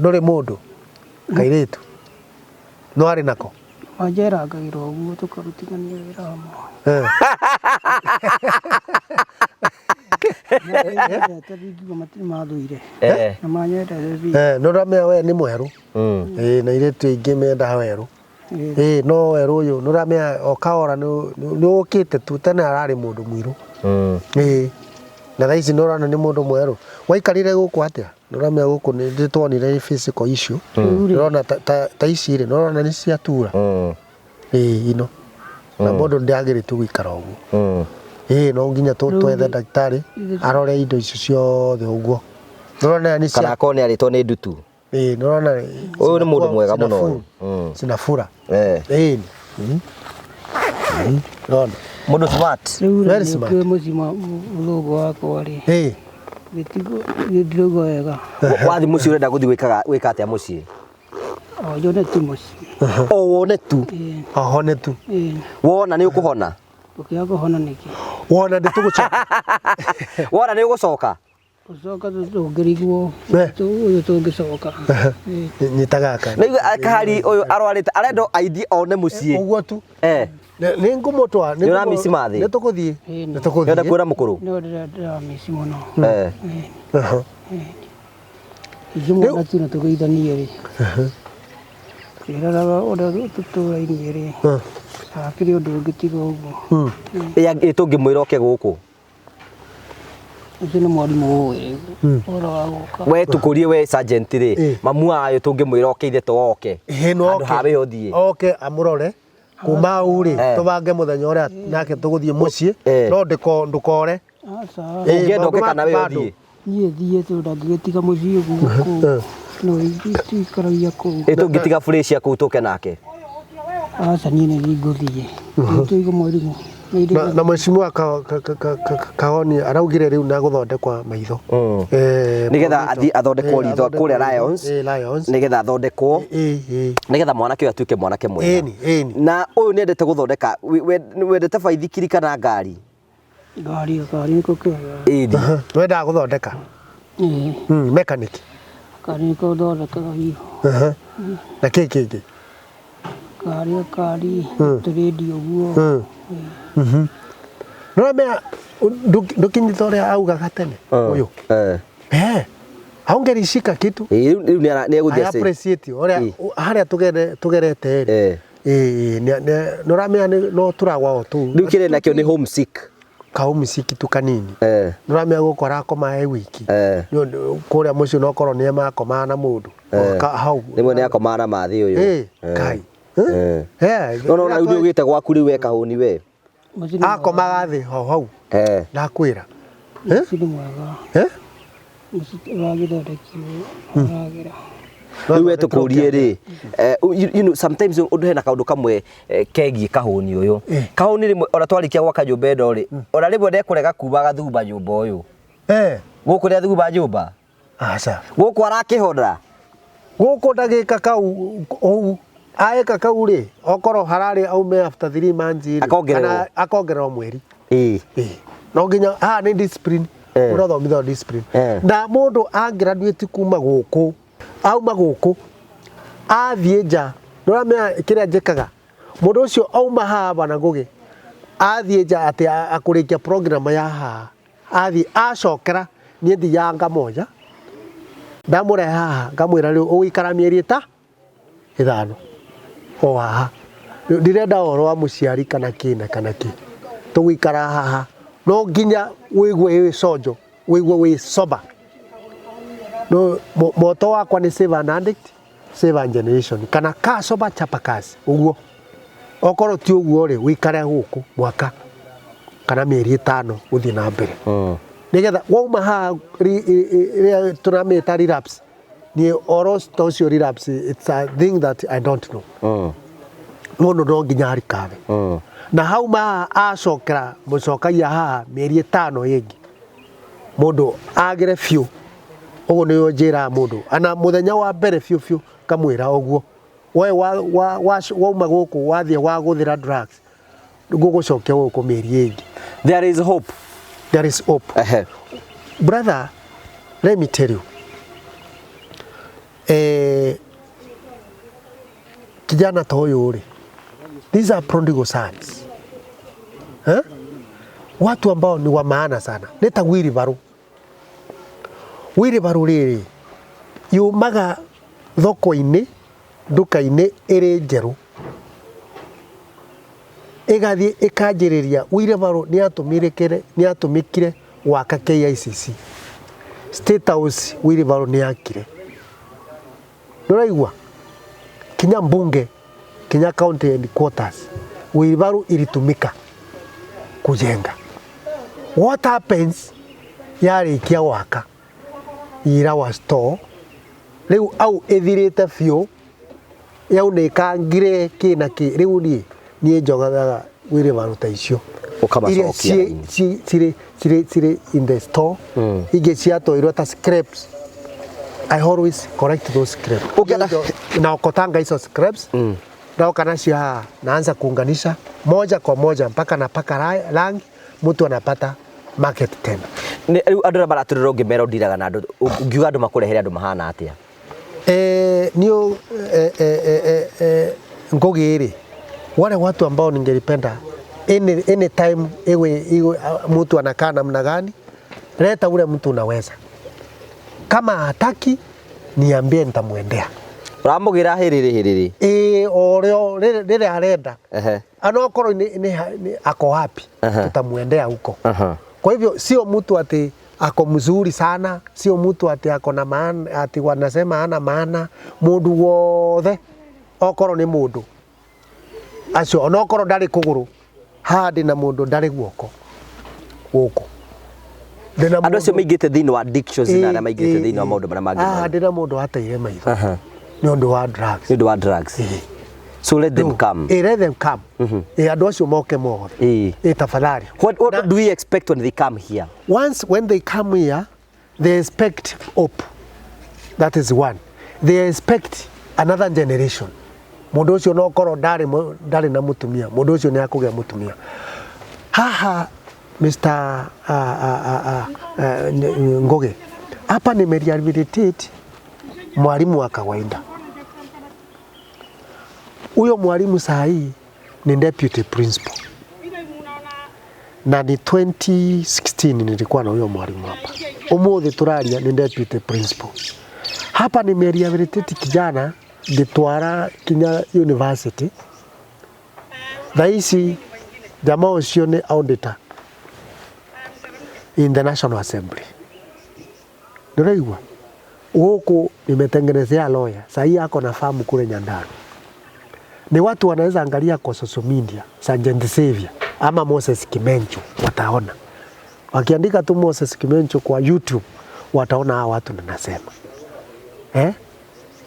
ndũrĩ mũndũ kairĩtu no arĩ nako. Manjerangagĩra ũguo tũkarutithania wĩra hamwe. Nĩmanyendete ingiuga matirĩ mathũire. Nĩ manyendete biũ. No ũramenya we nĩ mwerũ. Ĩĩ, na airĩtu aingĩ mendaga werũ. Ĩĩ, no werũ ũyũ nĩ ũramenya o kahora nĩ ũkĩte tu, tene ararĩ mũndũ mũirũ. Ĩĩ, na thaa ici nĩ ũrona nĩ mũndũ mwerũ. Waikarire gũkũ atĩa? Nĩ ũramenya gũkũ nĩ tuonire physical issue. Nĩ ũrona ta ici rĩ, nĩ ũrona nĩ ciatura. Ĩĩ, ino. Na mũndũ ndagĩrĩtwo gũikara ũguo. Ĩĩ, no nginya twethe ndagĩtarĩ arore indo icio ciothe ũguo. Nĩ ũrona aya nĩ cia Kana akorwo nĩ arĩtwo nĩ ndutu. Ĩĩ, nĩ ũrona Ũyũ nĩ mũndũ mwega mũno. Cinabura. Ĩĩ. Ũrona. Mũndũ smart. Rĩu rĩ Very smart. nĩũkĩũĩ mũciĩ mũthũngũ wakwa rĩ. Ĩĩ. Ndiraigua wega. Wathiĩ mũciĩ ũrenda gũthiĩ gwĩka atĩa mũciĩ? O nyone tu mũciĩ. O wone tu. O hone tu. Wona nĩ ũkũhona? Ũkĩaga kũhona nĩkĩ? Wona nĩ tũgũcoka. Wona nĩ ũgũcoka? Gũcoka tũngĩrigwo ũyũ tũngĩcoka. Nyita gaka. Nĩ kahari ũyũ arwarĩte arenda aithie one mũciĩ. Ũguo tu. Nĩ ngũmũtwara. Nĩ ũramici mathĩ? Nĩ tũgũthiĩ. Nĩ tũgũthiĩ. Nĩ ũrenda kuona mũkũrũ? Nĩ ndĩramici mũno. Ingĩmuona tu na tũgeithanie rĩ. Tũkĩroraga ũrĩa tũtũrainie rĩ. Hakĩrĩ ũndũ ũngĩ tiga ũguo. Ĩ tũngĩmwĩra oke gũkũ? Ũcio nĩ mwarimũ ũĩ ũhoro wa gũka. We tũkũrie we sergeant rĩ, mamu wayo tũngĩmwĩra oke ithe to oke. Ĩĩ no Handũ ha we ũthiĩ. Oke amũrore. Kuma hau rĩ, tũbange mũthenya ũrĩa nake tũgũthiĩ mũciĩ, no ndũkore. Aca. Ũngĩenda oke kana we ũthiĩ? Niĩ thiĩ tondũ ndangĩgĩtiga mũciĩ ũguo kũu. No ikaragia kũu. Ĩ tũngĩtiga Felicia kũu tũke nake? Aca niĩ nĩ ngũthiĩ. Tũigũ mwarimũ. Na mheshimiwa Kagoni araugire rĩu na gũthondekwa maitho. Nĩgetha athiĩ athondekwo ritho kũrĩa Lions. Nĩgetha athondekwo. Nĩgetha mwanake ũyũ atuĩke mwanake mwega. Na ũyũ nĩendete gũthondeka. Wendete baithikiri kana ngari? Ngari, ngari nĩko kega. Ĩni. Wendaga gũthondeka? Mechanic. Ngari nĩko thondekaga biũ. Na kĩ kĩngĩ? Ngari, ngari, tũrĩndio ũguo. Nĩũramenya ndũkinyĩte ũrĩa augaga tene ũyũ. Haungerishika kitu. Rĩu nĩ I appreciate ũrĩa harĩa tũgerete rĩ. Nĩũramenya no tũragwa o tũu. Rĩu kĩrĩa nakĩo nĩ homesick. Ka homesick tu kanini. Nĩũramenya gũkũ arakoma e wiki. Kũrĩa mũciĩ no korwo nĩ makomaga na mũndũ. Hau. Rĩmwe nĩ akomaga na mathĩ ũyũ. Kai. No no rĩu nĩũgĩte gwaku rĩu we kahũni we. Akomaga thĩ ho hau. Ndakwĩra. Mũciĩ nĩ mwega. Mũciĩ ũragĩthondekirwo ũragĩra. Rĩu we tũkũrie rĩ, you know sometimes ũndũ hena kaũndũ kamwe kegiĩ kahũni ũyũ. Kahũni rĩmwe ona twarĩkia gwaka nyũmba ĩno rĩ, ona rĩmwe ndekũrega kuma agathuguma nyũmba ũyũ. Gũkũ nĩathuguma nyũmba? Aca. Gũkũ arakĩhona? Gũkũ ndagĩka kau ũu. Aĩka kau rĩ, okorwo hararĩ aume after 3 months rĩ, Akongererwo. akongererwo mweri. No nginya haha nĩ discipline. Ũrathomithio discipline. Na mũndũ a graduate kuma gũkũ, auma gũkũ, athiĩ nja, nĩũramenya kĩrĩa njĩkaga? Mũndũ ũcio auma haha Bwana Ngũgĩ, athiĩ nja atĩ akũrĩkia program ya haha, athiĩ acokera, niĩ thiaga ngamoja, ndamũrehe haha, ngamwĩra rĩu ũgũikara mĩeri 5 o haha. Ndirenda ũhoro wa mũciari kana kĩ na kana kĩ. Tũgũikara haha, no nginya wĩigue wĩ conjo, wĩigue wĩ sober. No motto wakwa nĩ save an addict, save a generation. Kana ka sober chapa kazi, ũguo. Okorwo ti ũguo rĩ, wĩikare gũkũ mwaka kana mĩeri 5 gũthiĩ na mbere. Nĩgetha wauma haha rĩrĩa tũramĩta relapse, niĩ oro ta ũcio relapse, it's a thing that I don't know. Mũndũ no nginya arikabe. Na hauma acokera mũcokagia haha mĩeri 5 ĩngĩ mũndũ agĩre biũ. Ũguo nĩyo njĩraga mũndũ ana mũthenya wa mbere biũ biũ kamwĩra ũguo we wauma gũkũ wathiĩ wagũthĩra drugs ngũgũcokia gũkũ mĩeri ĩngĩ. There is hope. There is hope. Ehe. Brother, let me tell you, kijana ta ũyũ rĩ, these are prodigal sons, eh? Watu ambao ni wa maana sana nĩ ta wheelbarrow. Wheelbarrow rĩrĩ yumaga thoko-inĩ, nduka-inĩ ĩrĩ njerũ, ĩgathiĩ ĩkanjĩrĩria. Wheelbarrow nĩ atũmĩkire gwaka KICC, State House. Wheelbarrow nĩ yakire, nĩũraigua, kinya mbunge, kinya county headquarters, wheelbarrow ilitumika kujenga. What happens yarĩkia gwaka irawa store rĩu au ĩthirĩte biũ, yaunĩkangire kĩ na kĩ. Rĩu niĩ njogaga wheelbarrow ta icio iria Ũkamacokia raini. Cirĩ in the store, ingĩ ciatwairwo ta scraps. I always collect those scraps. Naokotanga hizo scraps, naoka nacio haha, naanza kuunganisha moja kwa moja mpaka napaka rangi, mtu anapata market tena. Rĩu andũ arĩa maratũrĩra ũngĩmera ũndiraga na andũ, ũngiuga andũ makũrehere andũ mahana atĩa? Niyo Ngugi rĩ, wale watu ambao ningelipenda any time iwe mtu anakaa namna gani, leta ule mtu unaweza. Kama hataki, niambie, nitamwendea. Ũramũgĩra hĩrĩrĩ hĩrĩrĩ. Ĩĩ, o rĩo rĩrĩa arenda, anokorwo ni ako wapi, tutamwendea huko. Kwa hivyo sio mtu ati ako mzuri sana, sio mtu ati ako na maana, ati wanasema ana maana. Mundu wothe okorwo ni mundu acio, onokorwo ndarĩ kũgũrũ, haha ndĩna mũndũ ndarĩ guoko gũkũ. Ndĩna Andũ acio mũndũ- maingĩte thĩinĩ wa addictions na arĩa maingĩte thĩinĩ wa maũndũ marĩa mangĩ Haha mothe. ndĩna mũndũ ateire maitho nĩ ũndũ wa drugs. Nĩ ũndũ wa drugs. So let them come. Let them come. Andũ acio moke mothe. Tafadhali. What do we expect when they come here? Once when they come here, they expect hope. That is one. They expect another generation. Mũndũ ũcio no korwo ndarĩ na mũtumia, mũndũ ũcio nĩ akũgĩa mũtumia. Haha Mr. Ngugi, hapa nimerehabilitate mwalimu wa kawaida. Huyo mwalimu saa hii ni deputy principal na ni 2016 nilikuwa na huyo mwalimu hapa. Umuthi turaria ni deputy principal. Hapa nimerehabilitate kijana ngĩtwara kinya university. Thaa ici jamaa ũcio nĩ auditor in the National Assembly. Nĩũraigua? Gũkũ nimetengenezea lawyer. Saa hii ako na famu kule Nyandarua. Ni watu wanaweza angalia kwa social media, Sergeant Xavier ama Moses Kimencho wataona. Wakiandika tu Moses Kimencho kwa YouTube wataona hawa watu ninasema. Eh?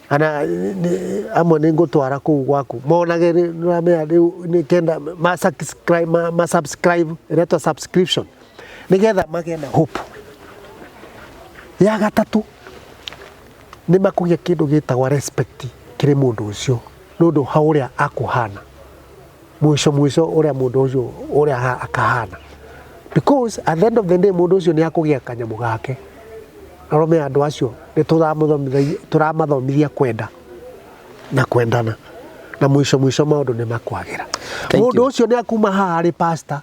Ana amwe nĩ ngũtwara kũu gwaku monage nĩũramenya rĩu nĩ kenda ma subscribe, ma subscribe ĩretwo subscription nĩgetha magĩe na hope. Ya gatatũ nĩ makũgĩa kĩndũ gĩtagwo respect kĩrĩ mũndũ ũcio nĩ ũndũ ha ũrĩa akũhana mwisho mwisho ũrĩa mũndũ ũcio ũrĩa akahana, because at the end of the day mũndũ ũcio nĩ akũgĩa kanyamũ gake. Arome andũ acio nĩ tũramathomithia kwenda na kwendana na mwisho mwisho maũndũ nĩ makwagĩra. Thank Mũndũ you. Ũcio nĩ akuma haha arĩ pastor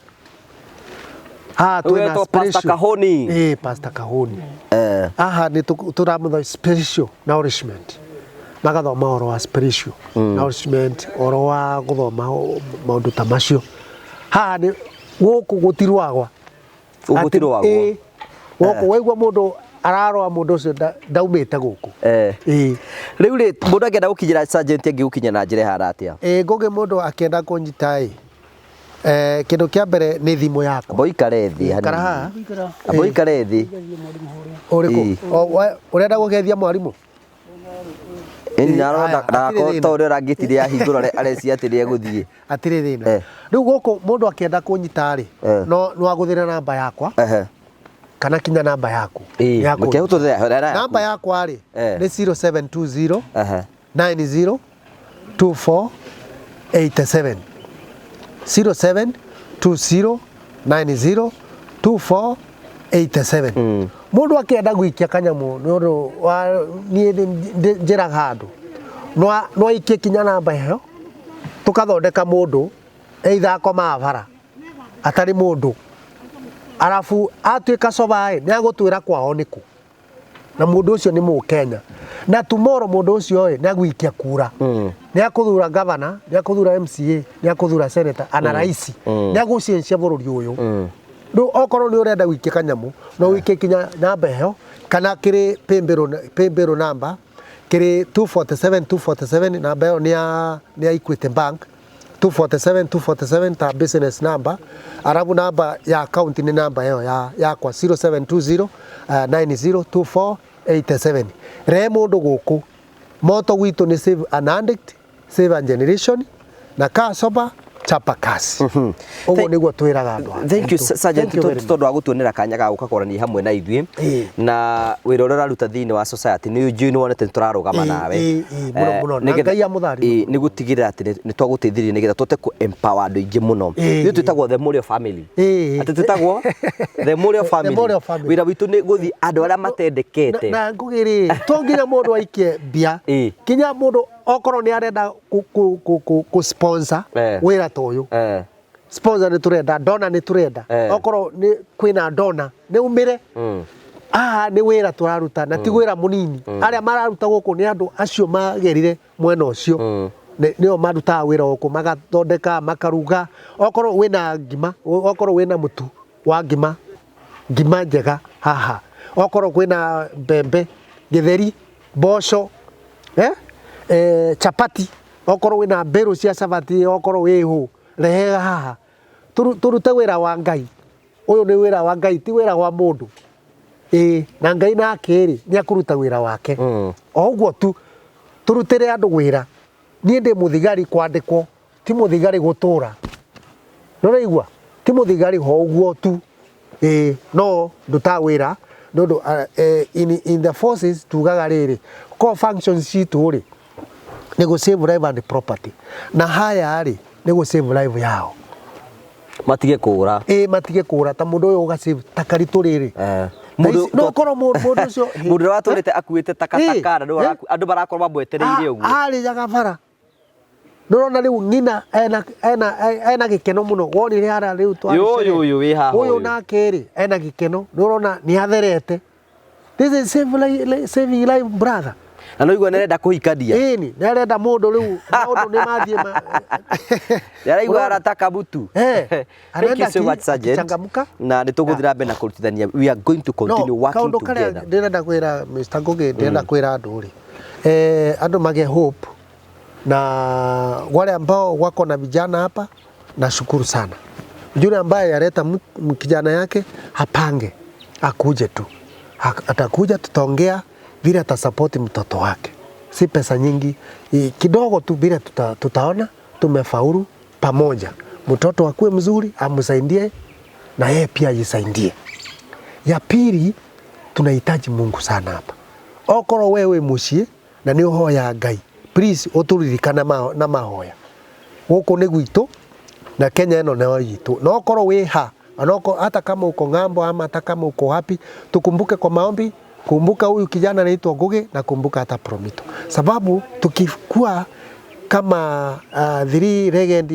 haha twĩna Ũgetwo Pastor Kahoni. Pastor Kahoni. Haha nĩ tũramũthomithia spiritual nourishment, magathoma ũhoro wa spiritual nourishment, ũhoro wa gũthoma maũndũ ta macio. Haha nĩ gũkũ gũtirwagwa. Gũtirwagwo. Ĩ, gũkũ waigua mũndũ ararũa, mũndũ ũcio ndaumĩte gũkũ. Ĩ. Rĩu rĩ, mũndũ angĩenda gũkinyĩra sergeant angĩgũkinya na njĩra ĩhana atĩa? Ĩ, Ngũgĩ, mũndũ akĩenda kũnyita ĩ, kĩndũ kĩa mbere nĩ thimũ yakwa. Amba ũikare thĩ Ikara hanini. haha. Ikara. Amba ũikare thĩ. Ngeithie mwarimũ ũrĩa. Ũrĩkũ? Ĩ. Ũrenda gũgeithia mwarimũ? Ĩni na Aya, arona hatirĩ ndagakorwo thĩna. ta ũrĩa ũrangĩtire ahingũra arecia atĩ nĩegũthiĩ. Hatirĩ thĩna. Rĩu gũkũ mũndũ akĩenda kũnyita rĩ, no agũthĩre namba yakwa kana kinya namba yaku. Ĩĩ, Nĩ akũnyita. mũke ũtũthĩre, hũra yaku. Namba yakwa rĩ nĩ 0720 90 24 87, 0720 90 24 87. Mũndũ akĩenda gũikia kanyamũ nĩ ũndũ wa niĩ njĩraga handũ no aikie kinya namba ĩyo, tũkathondeka mũndũ either akomaga bara atarĩ mũndũ, arabu atuĩka sober ĩ, nĩ agũtwĩra kwao nĩkũ, na mũndũ ũcio nĩ Mũkenya, na tomorrow mũndũ ũcio ĩ nĩ agũikia kura, nĩ akũthura governor, nĩ akũthura MCA, nĩ akũthura senator ana raisi, nĩ agũcenjia bũrũri ũyũ. Rĩu okorwo nĩ ũrenda gũikia kanyamũ, no ũikie kinya namba ĩyo kana kĩrĩ paybill number kĩrĩ 247 247. Namba ĩyo nĩ ya Equity Bank, 247 247 ta business number, arabu namba ya account nĩ namba ĩyo ya yakwa, 0720 9024 87. Rehe mũndũ gũkũ. Motto gwitũ nĩ save an addict, save a generation, na kaa sober, chapa kazi. Ũguo nĩguo twĩraga andũ aya. Thank you, Sergeant, Thank you very much. tondũ wa gũtuonera kanya ga gũka kwarania hamwe na ithuĩ na wĩra ũrĩa ũraruta thĩinĩ wa society nĩ njũĩ nĩ wonete nĩ tũrarũgama nawe. Ĩĩ, mũno, mũno. Na Ngai amũtharime. Ĩĩ, nĩ gũtigĩrĩra atĩ nĩ twagũteithĩrĩria nĩgetha tũhote kũ empower andũ aingĩ mũno. Ithuĩ twĩtagwo the Mũrĩo family. Atĩ twĩtagwo the Mũrĩo The family. Mũrĩo family. Wĩra witũ nĩ gũthiĩ andũ arĩa matendekete. Na Ngũgĩ rĩ, to nginya mũndũ aikie mbia, kinya mũndũ okorwo nĩ arenda kũ sponsor wĩra ta ũyũ, sponsor nĩ tũrenda, donor nĩ tũrenda. Okorwo nĩ kwĩna donor, nĩ umĩre. Haha nĩ wĩra tũraruta na ti wĩra mũnini. Arĩa mararuta gũkũ nĩ andũ acio magerire mwena ũcio. Nĩo marutaga wĩra gũkũ, magathondeka, makaruga. Okorwo wĩna ngima, okorwo wĩna mũtu wa ngima, ngima njega haha, okorwo kwĩna mbembe, gĩtheri, mboco, chapati, okorwo wĩna mbĩrũ cia chapati, okorwo wĩ hũ, rehe haha. Tũrute wĩra wa Ngai. Ũyũ nĩ wĩra wa Ngai, ti wĩra wa mũndũ. Ĩĩ, na Ngai nake rĩ nĩ akũruta wĩra wake. O ũguo tu tũrutĩre andũ wĩra. Niĩ ndĩ mũthigari kwandĩkwo, ti mũthigari gũtũra. Nĩũraigua? Ti mũthigari ho ũguo tu. Ĩĩ, no ndutaga wĩra nĩ ũndũ in the forces tugaga rĩrĩ, core functions citũ rĩ nĩ gũ save life and property, na haya rĩ nĩ gũ save life yao. Matige kũra. Ĩĩ, matige kũra ta mũndũ ũyũ ũga save ta karitũ rĩrĩ. Mũndũ No korwo mũndũ ũcio mũndũ ũrĩa watũrĩte akuĩte takataka na andũ marakorwo mamwetereire ũguo. Arĩaga bara. Ndũrona rĩu ng'ina ena gĩkeno mũno, wonire harĩa rĩu twarĩ Yũ, sherehe. yũ, yũ, wĩ haha ũyũ ũyũ. Nake rĩ ena gĩkeno, nĩũrona nĩ atherete. This is saving life, brother. Na no igua nĩarenda kũhikania. Ĩni, nĩ arenda mũndũ rĩu, maũndũ nĩ mathiĩ ma Nĩaraigua arata kabutu. Thank Arenda you so much, Sergeant. akichangamka. Na nĩ tũgũthiĩ na mbere na kũrutithania. We are going to continue No, working kaũndũ karĩa together. ndĩrenda kwĩra Mr. Ngũgĩ, ndĩrenda kwĩra andũ rĩ, andũ magĩe hope, na wale ambao wako na vijana hapa, nashukuru sana. Yule ambaye aleta kijana yake apange akuje tu, atakuja, tutaongea vile atasapoti mtoto wake, si pesa nyingi, kidogo tu vile tutaona tumefaulu pamoja, mtoto akuwe mzuri, amsaidie na yeye pia ajisaidie. Ya pili, tunahitaji Mungu sana hapa. Okorwo wewe muciĩ na nĩ ũhoya Ngai, please ũtũririkane na mahoya. Gũkũ nĩ gwitũ na Kenya ĩno nĩyo itũ. Na okorwo wĩ ha, anoko hata kama uko ng'ambo ama hata kama uko wapi, tukumbuke kwa maombi. Kumbuka huyu kijana anaitwa Ngugi na kumbuka hata Promito, sababu tukikuwa kama three legged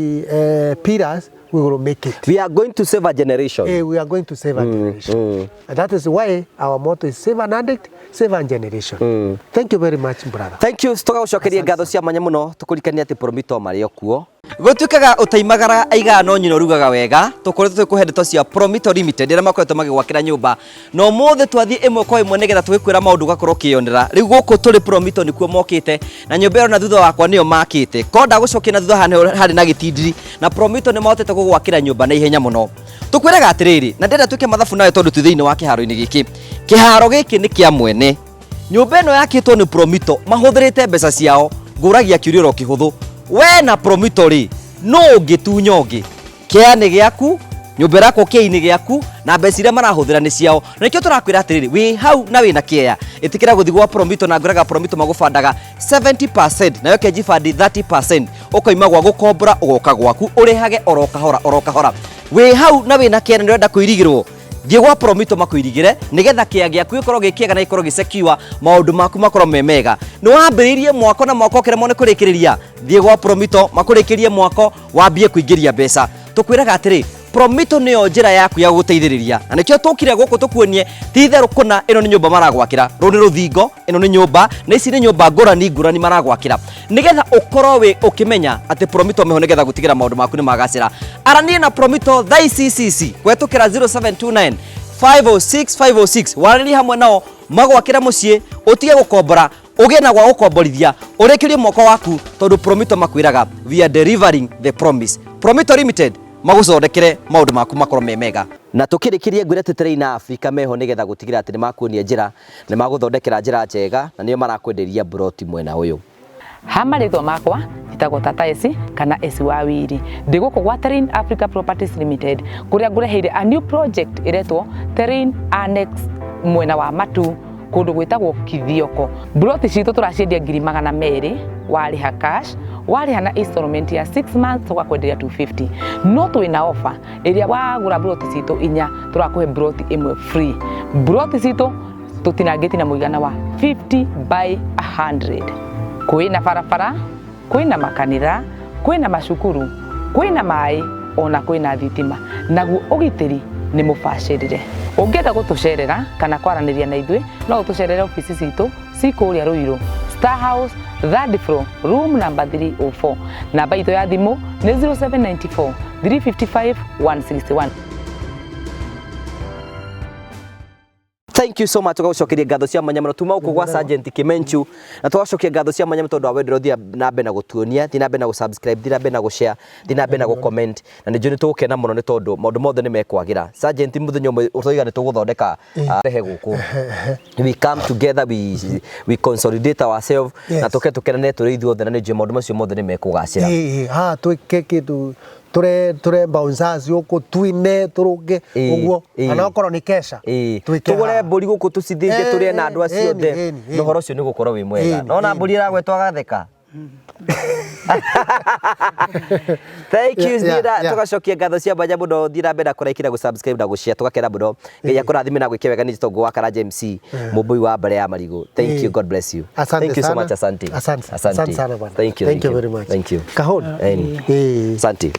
pillars, we will make it. We are going to save a generation. We are going to save a generation. And that is why our motto is save an addict, save a generation. Thank you very much, brother. Thank you. Tũgagũcokeria ngatho cia mwanya mũno, tũkũririkania atĩ Promito marĩ o kuo. Gũtuĩkaga ũtaimagara aigaga no nyina ũrugaga wega. Tũkoretwo tũgĩkũhe ndeto cia Promito Limited arĩa makoretwo magĩgwakĩra nyũmba, na ũmũthĩ twathiĩ ĩmwe kwa ĩmwe nĩgetha tũgĩkwĩra maũndũ ũgakorwo ũkĩyonera. Rĩu gũkũ tũrĩ Promito nĩkuo mokĩte, na nyũmba ĩyo na thutha wakwa nĩyo makĩte. Korwo ndagũcokia na thutha haha nĩho harĩ na gĩtindiri, na Promito nĩ mahotete gũgwakĩra nyũmba na ihenya mũno. Tũkwĩraga atĩrĩrĩ, na ndĩrenda twĩke mathabu nawe tondũ twĩ thĩinĩ wa kĩharo-inĩ gĩkĩ. Kĩharo gĩkĩ nĩ kĩa mwene. Nyũmba ĩno yakĩtwo nĩ Promito mahũthĩrĩte mbeca ciao. Ngũragia kĩũria oro kĩhũthũ, we na Promito rĩ, nũ ũngĩtunya ũngĩ? Kĩea nĩ gĩaku, nyũmba ĩrakwo kĩea-inĩ gĩaku, na mbeca iria marahũthĩra nĩ ciao. Na nĩkĩo tũrakwĩra atĩrĩrĩ, wĩ hau na wĩna kĩea, ĩtĩkĩra gũthiĩ gwa Promito, na ngwĩraga Promito magũbandaga 70% nayo ĩkejibandi 30%, ũkoima gwa gũkombora ũgoka gwaku, ũrĩhage oro kahora oro kahora. Wĩ hau na wĩna kĩea na nĩũrenda kũirigĩrwo, thiĩ gwa Promito makũirigĩre nĩgetha kĩea gĩaku gĩkorwo gĩ kĩega na gĩkorwo gĩ secure, maũndũ maku makorwo me mega. Nĩ wambĩrĩirie mwako na mwako ũkĩremwo nĩ kũrĩkĩrĩria, thiĩ gwa Promito makũrĩkĩrie mwako wambie kũingĩria mbeca. Tũkwĩraga atĩrĩ, Promito nĩyo njĩra yaku ya gũgũteithĩrĩria, na nĩkĩo tũkire gũkũ tũkuonie ti itherũ kũna ĩno nĩ nyũmba maragwakĩra. Rũrũ nĩ rũthingo, ĩno nĩ nyũmba, na ici nĩ nyũmba ngũrani ngũrani maragwakĩra nĩgetha ũkorwo wĩ ũkĩmenya atĩ Promito meho nĩgetha gũtigĩra maũndũ maku nĩ magacĩra. Aranie na Promito thaa ici ici ici kũhetũkĩra 0729 506 506, waranĩrie hamwe nao magwakĩre mũciĩ, ũtige gũkombora, ũgĩe na gwa gũkomborithia, ũrĩkĩrie mwako waku, tondũ Promito makwĩraga we are delivering the promise. Promito Limited magũthondekere maũndũ maku makorwo me mega. Na tũkĩrĩkĩrie ngwĩre atĩ Terrain Africa meho nĩgetha gũtigĩra atĩ nĩ makuonia njĩra, nĩ magũthondekera njĩra njega, na nĩo marakwenderia mburoti mwena ũyũ. Ha marĩtwa makwa njĩtagwo Tata Esi kana Esi wa Wiri. Ndĩ gũkũ gwa Terrain Africa Properties Limited kũrĩa ngũreheire a new project ĩretwo Terrain Annex mwena wa Matu kũndũ gwĩtagwo Kithioko. Mburoti citũ tũraciendia 200,000 warĩha cash, warĩha na installment ya 6 months tũgakwenderia 250. No twĩna offer ĩrĩa wagũra mburoti citũ inya tũrakũhe mburoti ĩmwe free. Mburoti citũ tũtinangĩtie na mũigana wa 50 by 100. Kwĩna barabara, kwĩna makanitha, kwĩna macukuru, kwĩna maĩ ona kwĩna thitima, naguo ũgitĩri nĩ mũbacĩrĩre. Ũngĩenda gũtũcerera kana kwaranĩria na ithuĩ no ũtũcerere obici citũ ci kũrĩa Ruiru Star House, third floor, room number 304. Namba itũ ya thimũ nĩ 0794 355 161. Thank you so much, tũgagũcokeria ngatho cia mwanya mũno tuma gũkũ gwa Sergeant Kimenchu, na tũgacokia ngatho cia mwanya mũno tondũ wa wendo ũrĩa ũthiaga na mbere na gũtuonia. Thiĩ na mbere na gũ-subscribe, thiĩ na mbere na gũ-share, thiĩ na mbere na gũ-comment, na nĩ njũĩ nĩ tũgũkena mũno nĩ tondũ maũndũ mothe nĩ mekwagĩra. Sergeant, mũthenya ũmwe tũiga nĩ tũgũthondeka rehe gũkũ, we come together, we consolidate ourselves na tũke tũkenane tũrĩ ithuothe, na nĩ njũĩ maũndũ macio mothe nĩ mekũgacĩra. Ĩĩ, haha twĩke kĩndũ ture bouncers gũkũ, twine tũrũnge ũguo, kana okorwo nĩ kesha twĩke tũgũre haha. Mbũri gũkũ tũcithĩnje, tũrĩe na andũ acio othe, na ũhoro ũcio nĩ gũkorwo wĩ mwega. Nona mbũri ĩragwetwo agatheka. Thank you. Tũgacokia ngatho cia mwanya mũno. Thiĩ na mbere na kũraikĩra, gũ-subscribe na gũ-share. Tũgakena mũno. Ngai akũrathime na gwĩke wega. Nĩ njĩtagwo wa Karanja MC, mũmbũi wa mbere ya marigũ. Thank you, God bless you. Asante Thank you so sana. much. Asante. Asante. Asante sana bwana. Thank you. Thank you very much. Thank you. Kahon. Asante.